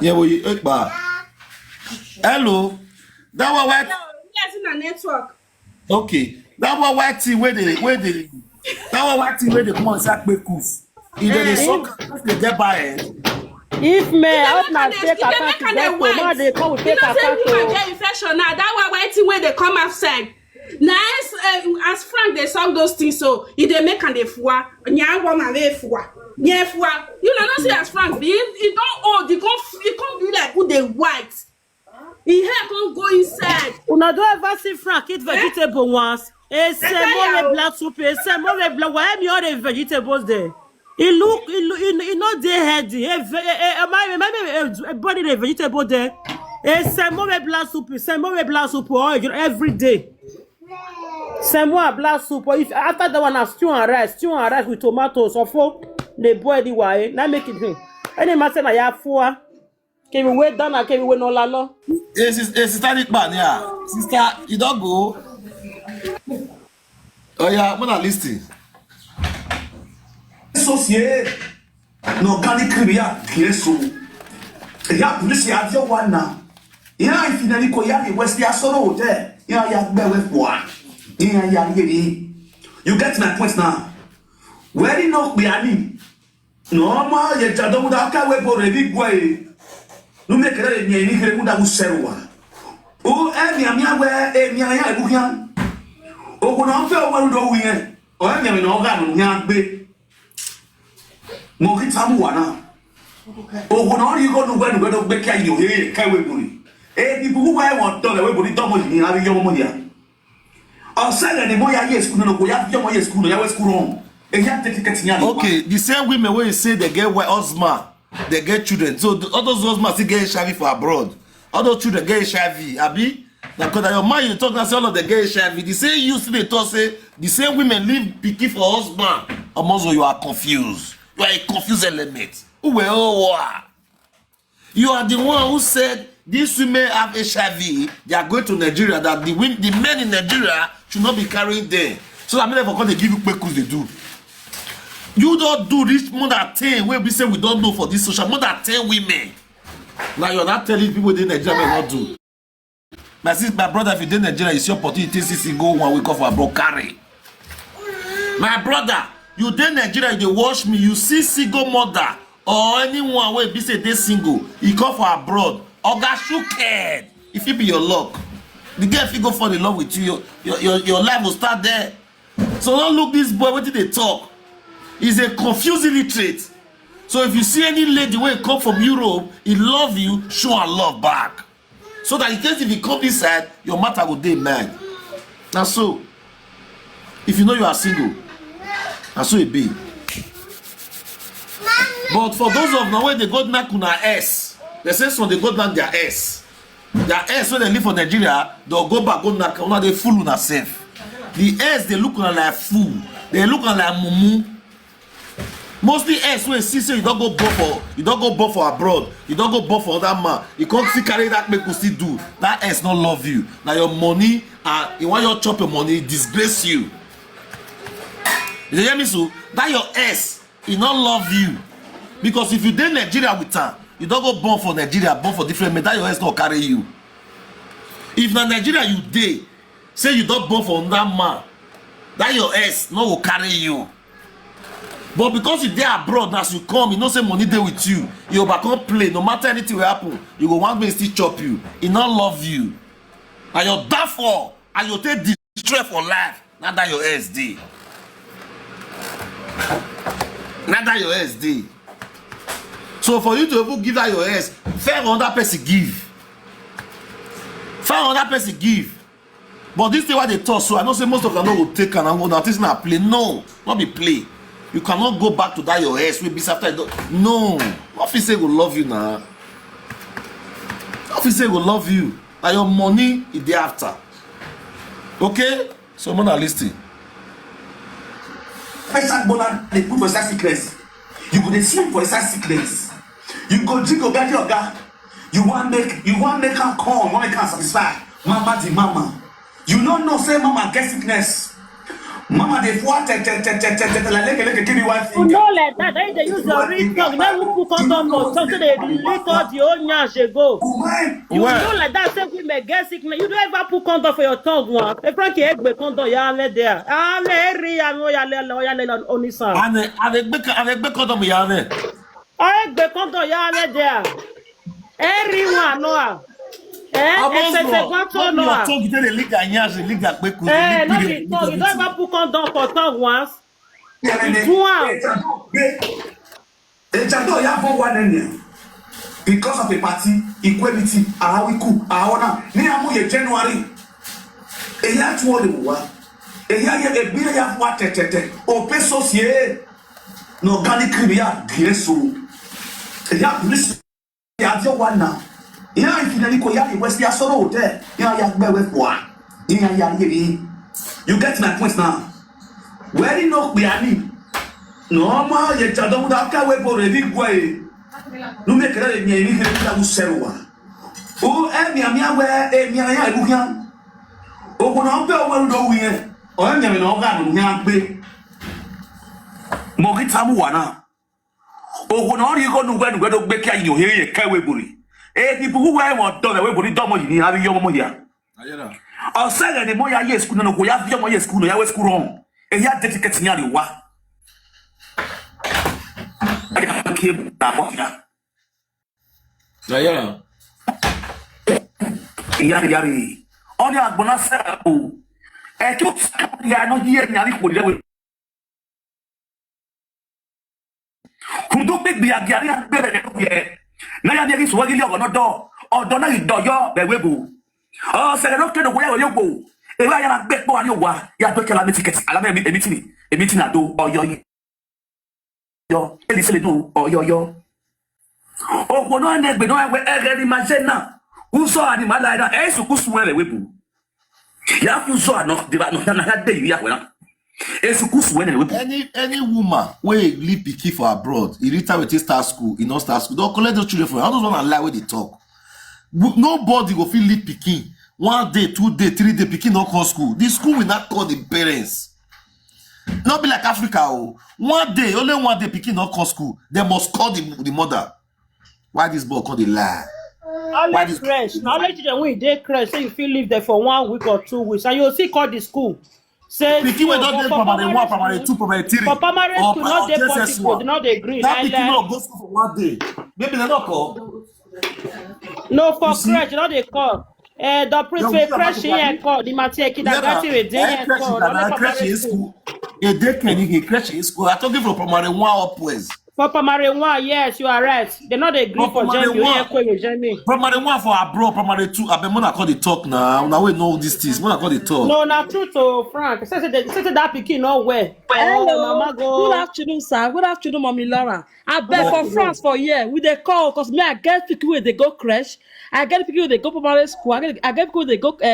Yeah, well, you, eh, bah. Hello. That one white. Yes, in the network. Okay. That one white thing where they where they that one white thing where they come and say kpekus. If they dey suck, if they get by head. If me They out make na am dey- fake they make account am dey dey go, ma white. dey come with You fake know say account woman o. Get infection now. That one white thing wey dey come outside. Na as um, as Frank dey solve those things, so e dey make am dey Fua. Nya woman wey Fua. Nya Fua. You know, not see as Frank be. He, he don old. He come. He come be like who dey white. Him hair come go inside. Una don ever see Frank eat vegetable once? Ese Ese more ya o. Black Soup, ese more Black. Why me all the vegetables there? E look, e look, e, e no dey healthy. E ve- e- e- my my my eh, body dey vegetable there. Ese more Black Soup, ese more Black Soup all every day. Ese more Black Soup. If after that one, na stew and rice, stew and rice with tomatoes, ofo, dey boil the way. Na make it. Hmm. Any matter na ya Fua. Kemi we dana, kemi we no lalo. Hey, sis- hey, sister Nikman, yeah. Sister, you don't go. Oh yeah, I'm gonna listen. So sie no kani kribi ya kieso. Ya polisi adio wana. Ya ifinali ko ya ni Wesley Asoro hotel. Ya ya gbewe kwa. Ya ya yeri. You get my point now. Weri no gbiani. No ma ye jado da ka we bo re bi gwe. No me kere ni ni kere mu da mu serwa. O e mi ami awe e mi aya e bu ya. O ko no fe o wa do wi e. O e mi ami no ga no nya gbe. Mo ki tamu wa na. O ko no ri ko no gbe no gbe do gbe ka yo he ka we bo ni. E di bu wa e won do le we bo ni do mo ni a ri yo mo ya. O se le ni mo ya ye school no ko ya yo mo ye school no ya we school on. E ya te ticket ya ni. Okay, the same women where you say they get white husband, they get children. So the, all those husbands still get H I V for abroad. All those children get H I V. Abi, now because your man you talk now say all of them get H I V. The same you still dey talk say the same women leave pikin for husband. Omozo, you are confused. You are a confused element. Who were oh, wow. You are the one who said these women have H I V. They are going to Nigeria. That the women, the men in Nigeria should not be carrying them. So that men for come they give you kpekus they do. You don't do this more than ten. Where we say we don't know for this social more than ten women. Now you're not telling people they Nigeria may not do. My sister, my brother, if you dey Nigeria, you see opportunity, see single one, wake up for abroad, carry. My brother, you dey Nigeria, you dey watch me, you see single mother or anyone wey be say dey single, e come for abroad, oga shook head. E fit be your luck. The girl fit go fall in love with you, your your your, your life go start there. So don't look this boy wetin dey talk. He's a confused illiterate. So if you see any lady wey come from Europe, he love you, show her love back. So that in case if you come this side, your matter go dey mind. Na so, if you know you are single, na so e be. But for those of now wey dey go knack una S, they say some dey go knack their S. Their S wey dey live for Nigeria, they'll go back go knack una dey fool una sef. The S dey look una like fool, dey look una like mumu. Mostly S wey see say you don go born for you don go born for abroad, you don go born for other man, you come still carry that make still do. That S no love you. Na your money and he wan just chop your money, disgrace you. You dey hear me so? That your S, he no love you. Because if you dey Nigeria with am, You don go born for Nigeria, born for different men. That your S no carry you. If na Nigeria you dey, say you don born for another man, that your S no go carry you. But because you dey abroad, as you come, you know say money dey with you. You overcome play, no matter anything will happen, you go one day still chop you. He no love you. And your downfall, and you take destroy for life. Not that your S D. Not that your S D. So for you to even give that your S, fair another person give. Fair another person give. But this thing what they talk, so I know say most of them no go take and go now. This na play. No, not be play. You cannot go back to that your S. We be after. No, office say go love you now. Office say go love you. Na your money e dey after. Okay? So, mona listen. Special gbona dey put for inside sickness. You go dey swim for inside sickness. You go drink oga di oga. You wan make you wan make am come, wan make am satisfy. Mama di mama. You no know say mama get sickness. Mama dey fwa te te te te te te te like leke leke give me one You finger. know like that, then they use your real tongue. Then we put condom for tongue so they lick all the old nyash they go. Woman, You Well- know like that, say women get sickness. You don't ever put condom for your tongue one. If Frankie egbe condom, ya le there. Ah, le ri ya no ya le lo ya le lo oni san. and and egbe and egbe condom ya ne. Egbe condom ya le there. Everyone no ah. Eh, Abos except no. Gwato Open no your ah. Tongue, you dey lick and nyash, lick and kpeku. Eh, Lick no period, be lick tongue. You don't everything. ever put condom for tongue once. Yeah, You man, do am. eh, Ejado, eh, Ejado, ya for one name. Because of a party, equality, ahawiku, ahona, ni amu ye January. Eya tuo de wa. Eya ye ebi ya fwa te te te. O peso sie. No organic cream ya gieso. Eya police ya dio wana. Ya ifinani ko ya ye west ya soro hotel. Ya ya gbe we kwa. Ya ya ye ni. You get my point now. Where you know we are ni. No ma ye Ejado da ka we bo re bi gwe. No me kere mi ni kere da u seru wa. O e mi ami awe e mi ami awe bu ya. O ko na be o we do wi e. O e mi ami na o ga nu ya gbe. Mo ki tamu wa na. O ko na ri ko nu gbe nu gbe do gbe ki ayo he ye ke we bori. E ki bu we mo do we bori do mo yi ni abi yo mo ya. Osege ni mo ya ye school no ko ya fi mo ye school no ya we school on. E ya dedicate ni ari wa. Ke ta mo ya. Yeah, yeah. Yari yari. Oni agbona se o. E ki o ya no ye ni ari ko le we. Kudo pe gbe agi ari agbe re ko ye. Na ya ni ri so wa gi le ogo no do. Odo na ri do yo be we bo. O se no ke no ko ya yo bo. E wa ya na gbe po ani wa. Ya do ke la mi ticket. Ala me emi tini. Emi tini ado oyo yi. Yo. Eli se le do oyo yo. Ogo no ne gbe no we e re ni ma je na. Uso ani ma la na. E su kusu we we bo. Ya fu so ano de ba no na na de ya we na. E su kusu we ne we bo. Any any woman wey leave pikin for abroad, e reach time wey take start school, e no start school, don collect those children for you. All those one na lie wey dey talk. Wo- Nobody go fit leave pikin one day, two day, three day, pikin no come school. The school will not call the parents. Not be like Africa o. One day, only one day, pikin no come school. They must call the, the mother. Why this boy come dey lie? Why Always this crash. Now let you when you dey crash, say you feel live there for one week or two weeks, and you see call the school. Say pikin wey no, don for, dey for primary primary one, primary school, two, primary three, for primary or school, not or dey J S S possible. They one. Not dey green. That Like, pikin no like, go school for one day. Maybe they no call. No, for You see? crash, not dey call. Eh, the Your principal woman crash have here to call. The matter Yeah, kindergarten wey dey eh, here crash call. is Not another like crash primary in school. School. A day can you crash in school? I talking from primary one upwards. For primary one, yes, you are right. They not dey green For for primary Germany. one. Here, call you Germany. Primary one for abroad, primary two. I bet mona call the talk now. Now we know these things. Mona call the talk. No, na true to Frank. Say say the- say say that pikin no well. Hello. Oh, mama Good go. Afternoon, sir. Good afternoon, Mommy Laura. I beg Good for afternoon. France for here. We dey call because me I get people wey dey go crash. I get people wey dey go primary school. I get I get people wey dey go uh,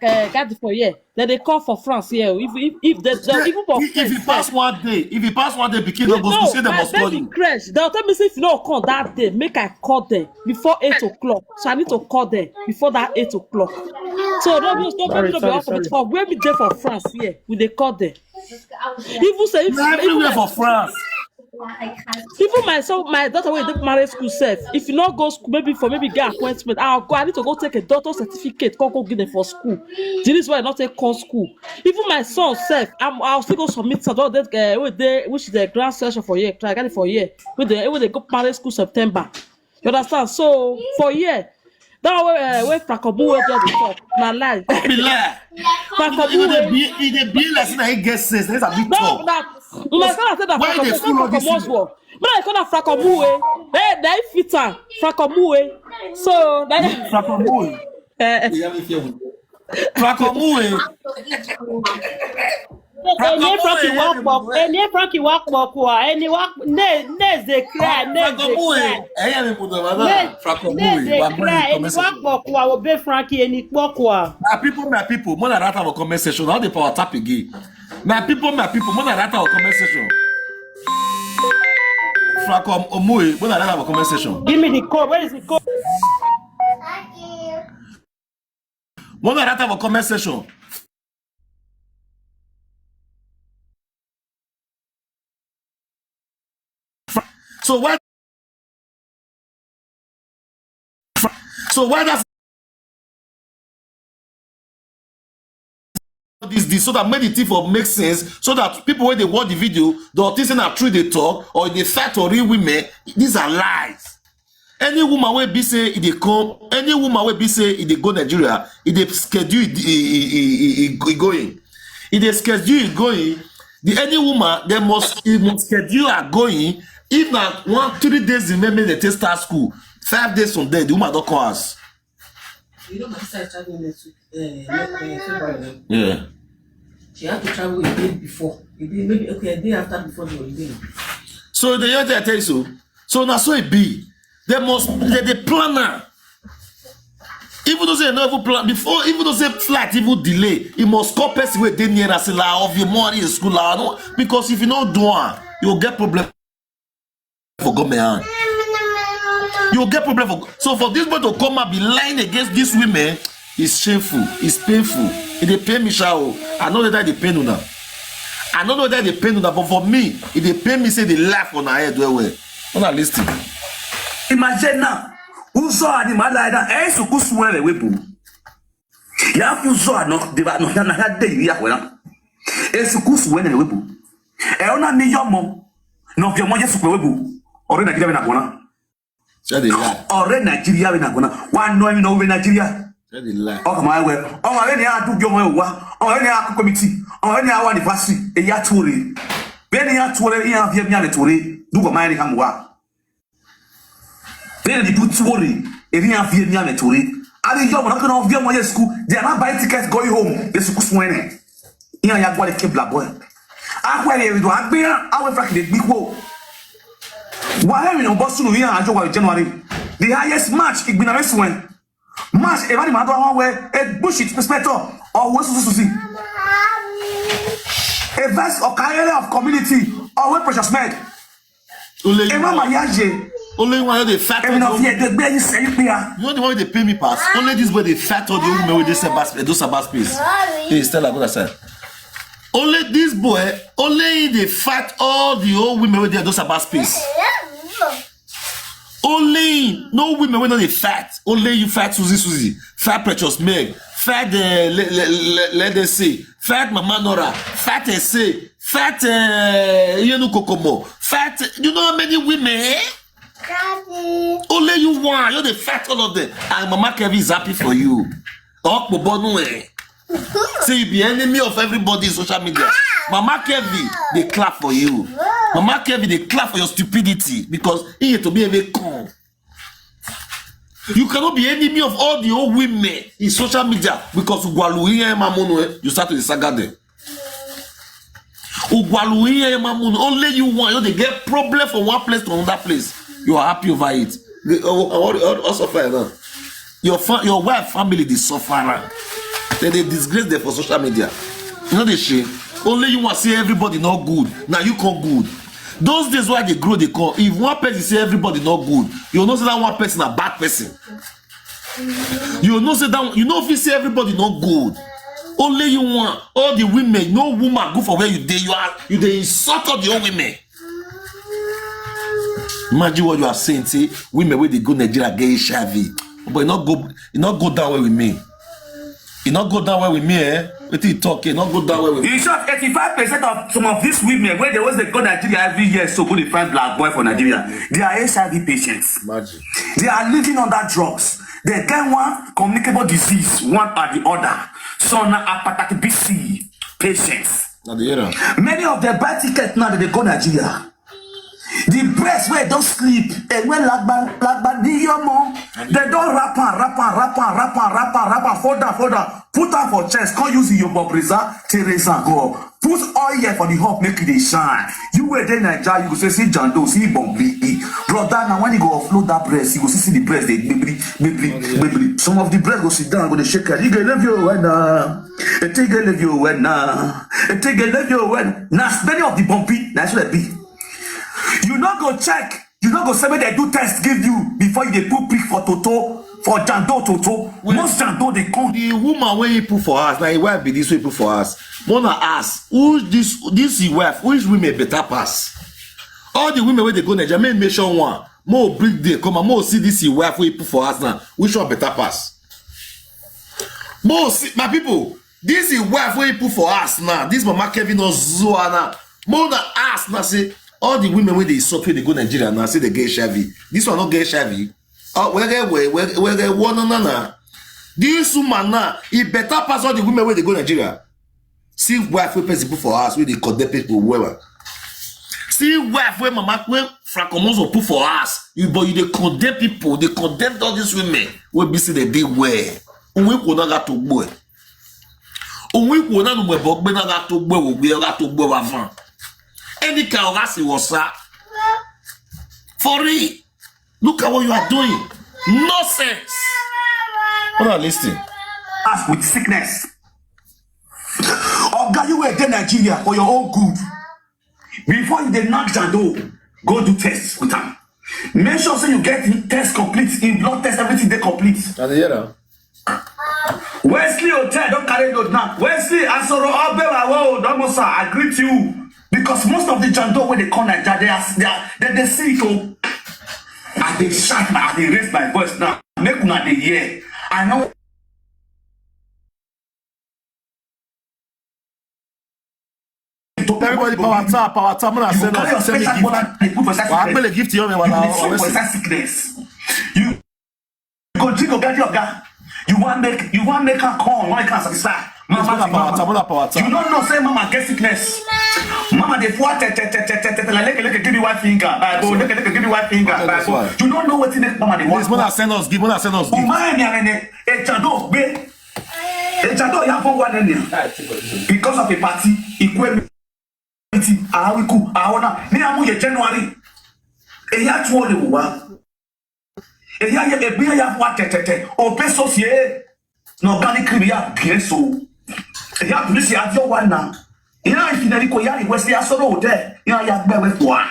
uh, garden for here. Then they call for France here. If if if they, they Yeah, even for if, if you France pass sef. One day, if you pass one day, pikin no go school, No, say they my must call baby you. Crash. They'll tell me say if you no come that day, make I call them before eight o'clock. So I need to call them before that eight o'clock. So don't be don't be Sorry, don't be sorry, awkward. sorry. For where we dey for France here, we dey call them. Even say if You're everywhere for France. Even my son, my daughter wey dey primary school sef, if you no go school, maybe for maybe get appointment, I'll go. I need to go take a doctor certificate, come go give them for school. The reason why I not take come school. Even my son sef, I'm, I'll still go submit some of that uh, wey dey which is the grand session for year. Try get it for year. Wey dey wey dey go primary school September. You understand? So for year, that way uh, wey Frakobu wey just dey talk na lie. Be lie. Frakobu You dey wey be you dey be like say na he get sense. That's a big no talk. na una say na say na Why you dey Frakobu follow this Frakobu thing? Oswald. Make I call na Frakobu wey. Hey, na him fit am. Frakobu wey. So na Frakobu. eh, Frakobu. Eni Frankie wa kpọ, Eni Frankie wa kpọ kwa, Eni wa ne ne ze cry, ne ze Frakobu. cry. Ẹyẹ mi kò dọ̀rọ̀ Ne náà. Frakobu. ne ze cry, Eni wa kpọ kwa, obe Frankie, Eni kpọ kwa. My people, my people, more than that our comment section. How the power tap again? My people, my people, more than that our comment section. Frakom Omue, more than that our comment section. Give me the code. Where is the code? More than that our comment section. So why so why does this this so that make the thing for make sense so that people when they watch the video they'll think say na true they talk or they fight for real women. These are lies. Any woman wey be say e dey come, any woman wey be say e dey go Nigeria, e dey schedule e e e e e e going. E dey schedule e going. The any woman dem must e must schedule her going. If na one three days remain make dem take start school, five days from there the woman don come house. You know, my sister is traveling next week, uh, next uh, February. Yeah. She had to travel a day before, a day maybe okay, a day after before the holiday. So the young thing I tell you so. So na so e be. They must they dey plan am. Even though say no even plan before, even though say flight even delay, e must call person wey dey near and say la of your money in school la no because if you no do am, you go get problem for government hand. You go get problem for so for this boy to come and be lying against these women is shameful, is painful. E dey pain me sha o. I no know whether e dey pain una. I no know whether e dey pain una, but for me, e dey pain me say dey laugh for una head well well. Una lis ten. Imagine now, ụzọ a dị ma ala na e sukusu nwere wepụ. Ya fi ụzọ a nọ dị ba nọ ya na ha dị ya kwela. E sukusu nwere wepụ. E ona mi yomo. No fi omo Jesu kwe wepụ. Ore Nigeria na kona. Say dey lie. Ore Nigeria na kona. Wa no mi no we Nigeria. Say dey lie. Ọ kama we. Ọ ma ni a du gyo mo wa. Ọ ni a ku committee. Ọ ni a wa ni fasi. E ya tuore. Be ni ya tuore ya fi mi a tuore. Du ko ma ni kam wa. Be ni du tuore. E ni a fi mi a tuore. Abi yo mo na ko fi mo Jesu. They are not buying tickets going home. Jesu kuswene. Ihe ya gwara kebla boy. Akwere ebido agbịa awe frak de gbikwo. Wa he mi no bosu no ya ajo wa January. The highest match igbina meswen. Match e bari ma do awon we e bushi ti spector o we susu susi. A vast or area of community o we precious med. Only E ma ma ya je. only one wey dey fight E mi no all fi the e de gbe yin se pe a. you know the one wey dey pain me pass. Only this boy dey fight all the women wey dey sell bad space. Those are bad space. Hey, Stella, go that side. Only this boy, only he dey fight all the old women wey dey those are bad space. Only him, no women wey no dey fight. Only you fight Susie Susie, fight Precious Meg, fight uh, let, let, let, let them say, fight Mama Nora, fight Ese, fight uh, Yenu Kokomo, fight you know how many women? Eh? Only you one, you dey fight all of them. And Mama Kevin is happy for you. Okpobonu eh. Say you be enemy of everybody in social media. Mama Kevin, they clap for you. Mama Kevin, they clap for your stupidity because he yet to be a come. You cannot be enemy of all the old women in social media because Ugwalu here Mamono, eh, you start to saga them. Ugwalu here Mamono, only you one, you dey get problem from one place to another place. You are happy over it. The- oh, oh, oh, oh, suffer now. Your fa- your wife family dey suffer now. They dey disgrace them for social media. You know the shame. Only you want see everybody not good. Now you come good. Those days why they grow, they come. If one person say everybody not good, you know say that one person a bad person. You know say that you know if you say everybody not good. Only you want all the women, no woman good for where you dey. You are you dey insult all the old women. Imagine what you are saying, say women wey dey go Nigeria get H I V. But e no go, e no go down well with me. E no go down well with me, eh? Wetin you talk, e no go down well with me. In short, eighty-five percent of some of these women wey dey always dey go Nigeria every year, so go dey find black boy for Nigeria, they are H I V patients. Imagine. They are living under drugs. They get one communicable disease, one or the other. Some na hepatitis B C patients. Na the era. Many of them buy ticket now, they dey go Nigeria. The breast wey don sleep, eh, wey lagba lagba ni yomo, dem don wrap am, wrap am, wrap am, wrap am, wrap am, wrap am, fold am, fold am, put am for chest, come use your bobriza, teresa go up. Put oil for the hub, make e dey shine. You wey dey Naija, you go say, "See Jando, see Bombi." Brother, na when you go offload that breast, you go see, see the breast dey gbebri, gbebri, gbebri. Some of the breast go sit down, go dey shake head. You go love you when na, it go love you when na, it go love you when na. Many of the Bombi, na so dem be. You no go check, you no go say make dem do test give you before you dey put pig for toto, for Jando toto. Most Jando dey come. The woman wey he put for house, na him wife be this wey he put for house. Mona ask, who this, this his wife, which women better pass? All the women wey dey go Nigeria, make mention one. Mo bring dey come and mo see this his wife wey he put for house now. Which one better pass? Mo see, my people, this his wife wey he put for house now. This mama Kevin Ozuana. Mo na ask now say all the women wey dey insult wey dey go Nigeria now say they get H I V. This one no get H I V. Oh, where where where where where one na na. This woman now, e better pass all the women wey dey go Nigeria. See wife wey person put for house wey dey condemn people well well. See wife wey mama wey Francomoso put for house, you, but you dey condemn people, dey condemn all these women wey be say they dey well. Onwe kwo na ga to gbo e. Onwe kwo na nu mwe bo gbe na ga to gbo wo gbe ga to gbo wa van. Any ka o ga si wo sa. For real. Look at what you are doing. Nonsense. Hold on, listen. Us with sickness. Oga, you were there Nigeria for your own good. Before you dey knack Jando, go do test with am. Make sure say you get test complete, in blood test, everything dey complete. I dey hear am. Wesley Hotel don carry load now. Wesley Asoro Obewa, wo, Domosa, I greet you. Because most of the Jando wey dey come Naija, they are, they are, they dey sick o. I dey shout, I dey raise my voice now. Make una dey hear. I know. Everybody, power tap, power tap. Una send us, send me gift. Wa gbele gift yo me wala. You dey suffer sickness. You go drink oga di oga. You wan make, you wan make her come, wan make her satisfy. Mama, power tap, power tap. You no know say mama get sickness. Mama dey pour te te te te te te like leke leke give me one finger. Bible, leke leke give me one finger. Bible. You no know wetin make mama dey want. Please, una send us gift, una send us gift. Uma eni arene, e jado gbe. Ejado ya fo wa nene. Because of a party, ikwe miti, awiku, aona. Ni amu ye January. Eya tuo le wa. Eya ye ebi ya fo tetete. O peso sie. No gani kribi ya geso. Eya polisi adio wana. Ina ifinari ko ya ni wesi asoro ode. Ina ya gbe we kwa.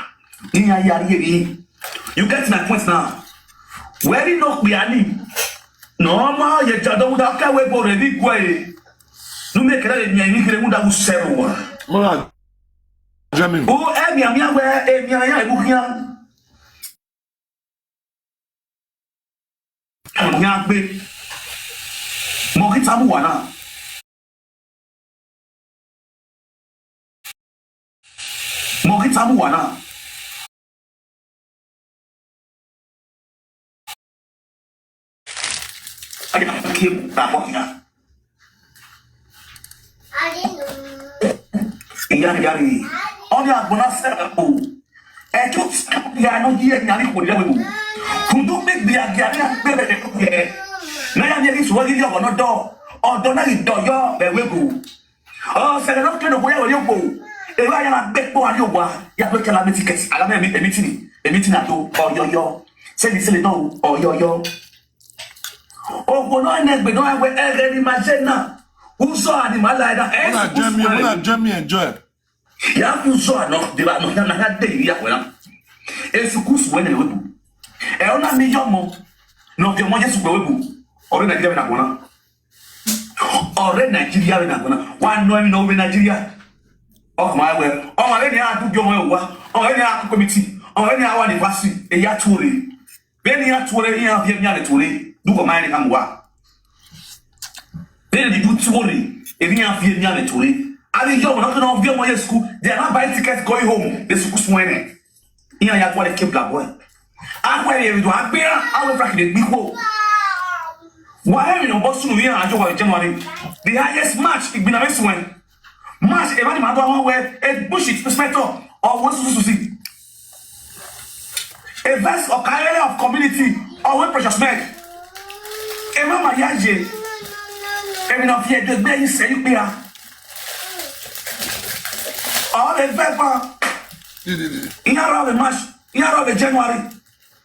Ina ya yeri. You get my point now. Where no kpiani. No ma ye jado uda ka we bore ni gwe. No me kere ni ni kere uda u seru wa. Mora. Jamin. O e mi ami awe e mi aya e bukia. Nya gbe. Mo ki tamu wana. Mo ki tamu wana. Aja ki ta ko ya. Iya ya ni. Oni agbona se ko. E tu ya no ye nya ni ko le we mo. Kundu mi bi ya ya ni a gbe be ko ye. Na ya ni so ye yo no do. Odo na ri do yo be we go. Oh, se no ke no boya we yo go. E wa ya na be ko ari o wa. Ya to ke la mi ticket. Ala me mi, mi ti ni. E mi ti na to. Oh yo yo. Se ni se no. Oh yo yo. Ogbono enegbe don ewe ere ni ma je na. Uzo ani ma la da. Eh, una join me, una join me enjoy. Ya uzo ano de ba no na na de ya wela. Esu kusu wene webu. E ona mi yo mo. No ke mo Jesu kwe webu. Ore na gbe na kona. Ore Nigeria we na kona. Wa no mi no we Nigeria. Oh my we. Oh my we ni a du yo mo wa. Oh we ni a ku committee. Ɔyɛ ni awa ni vasi eya tuore. Beni ya tuore, ya vie mia le tuore. Du ko mai ni kamwa. Beni di du tuore, e ni ya vie mia le tuore. Ani yo mo no no vie mo ye school. They are not buying tickets going home. The school swene. Iya ya tuore ke bla boy. Akwa ye do agbera, awe frak de gbiko. Wa he mi no bosu no ya ajo wa January. The highest match igbina me swen. Mas e mani mado awon we e bushi spector or we sususi. A verse or carrier of community or we precious meg. E mama yaje. E mi no fie de gbe yin se yin pe a. Or a verse pa. Iya ro be March, iya ro be January.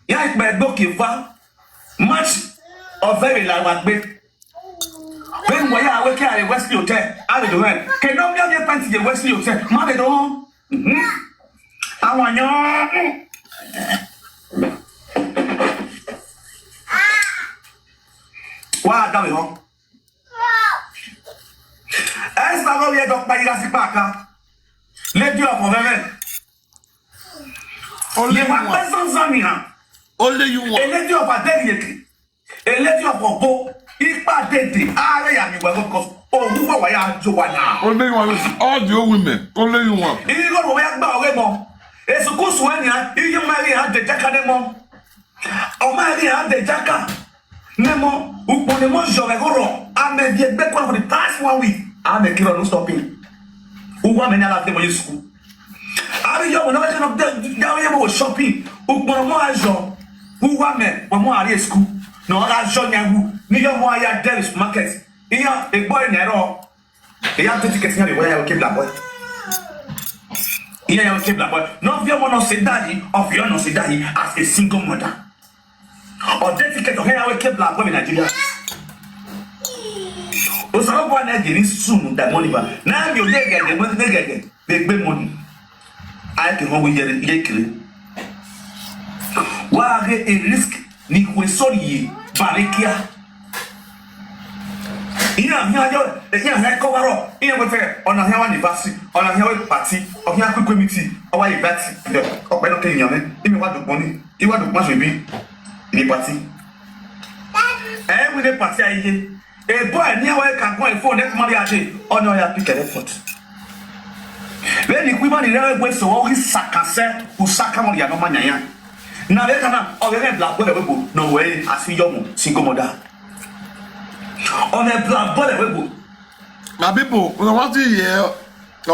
Iya ipe gboke va. March or very la wa gbe. When we are working at a Wesley Hotel, I will do it. Can no me me pant the Wesley Hotel. Ma be do. Mhm. Àwọn yan. Wa da we ho. Esta go ye do pa ira si pa ka. Lady of Heaven. Only you want. Only you want. A lady of Aderieke. A lady of Obo, ipa dede, are ya mi well because oh who wa ya jo wa na. Only you want. All the old women, only you want. Igo ro ya gba ore mo. Esukusu enya, iye mari ha de jaka ne mo. O mari ha de jaka. Ne mo, upo ne mo jo re go ro. Ame die gbe kwa for the past one week. Ame kiro no stopping. Uwa me na la de mo yesku. Abi yo mo na ka no de ya ye mo shopping. Upo mo ajo. Uwa me, mo mo ari school. No ajo nyagu. Ni yo mo aya Darius market. Iya e boy ne ro. Iya te ticket nya we ya ke bla boy. Iya ya ke bla boy. No fi mo no se daddy, of you no se daddy as a single mother. Or the ticket of here we ke bla boy in Nigeria. O soro kwa na gini sunu da money ba. Na mi o de gege mo de gege. They pay money. I can hold with the kiri. Wa ge a risk ni kwe sorry ye barikia. Iya mi ajo, iya mi cover up. Iya we fe ona here anniversary, ona here party, ona here quick meeting, our event. O pe no ke yan me. Imi wa do money. Iwa do money be. Ni party. Eh, we the party aye. A boy near where can go and phone next money a day. Oh no, ya pick a report. When the women in the way so all this sakase, who saka money no manya. Na we kana o we black boy we go. No way, I see your single mother. On a black boy we go. My people, we want to hear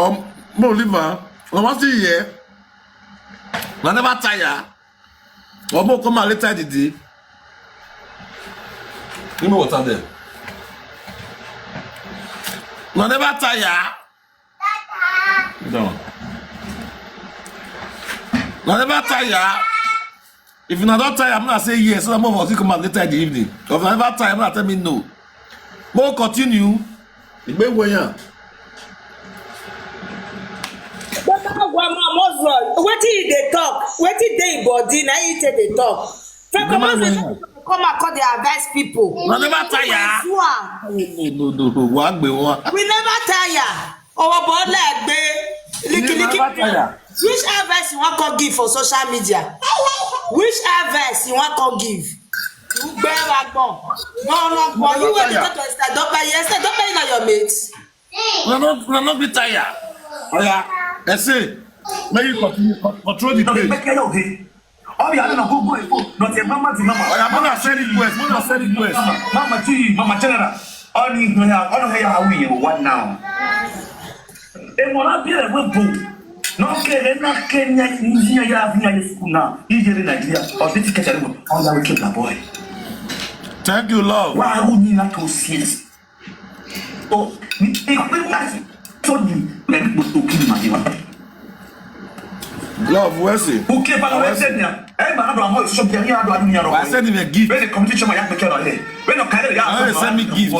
um more liver. We want to hear. We never tire. Omo come out later the day. Give me water there. Una never tire. No. Una never tire. If una don tire, una say yes. So some of us come out later in the evening. If una never tire, una tell me no. Mo continue. Igbe wo yan. Baba Agwama Muslim, wetin he dey talk? Wetin dey him body? Na him take dey talk. Fake Muslim come and come dey advise people. Na never tire. No, no, no, no. Wa gbe wa. We never tire. Owo bo le gbe. Liki liki. Which advice you wan come give for social media? Which advice you wan come give? Ugbe wa gbon. No, no, for you wey dey talk to Esther Dope, yes, Esther Dope na your mate. Una no, una no be tire. Oya, I say, make you continue con- control the page. Obi ade na go go efo, not a mama to mama. Oya, mama send request, mama send request. Mama to you, mama general. Oni no ya, oni ya how we what now? E mo la bi e we bo. No ke na ke nya nya ya nya school now. Ijere Nigeria. O bi ti ke chale mo. Oya we keep that boy. Thank you, love. Wa ru ni na to sies. Oh, ni e pe ma to ni me bi to ki ma ni wa. Love, where's it? O ke ba la we se ni. E ma do amo so bi ni ado adu ni aro. I send him a gift. When the competition ma ya pe ke lo le. When no kare ya. I send me gift.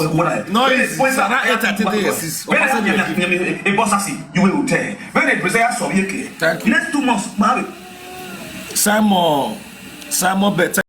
No, it's around eight thirty days. When I send him a gift. E boss asi, you will tell. When the presenter so ye ke. Thank you. Next two months, ma. Simon, Simon better.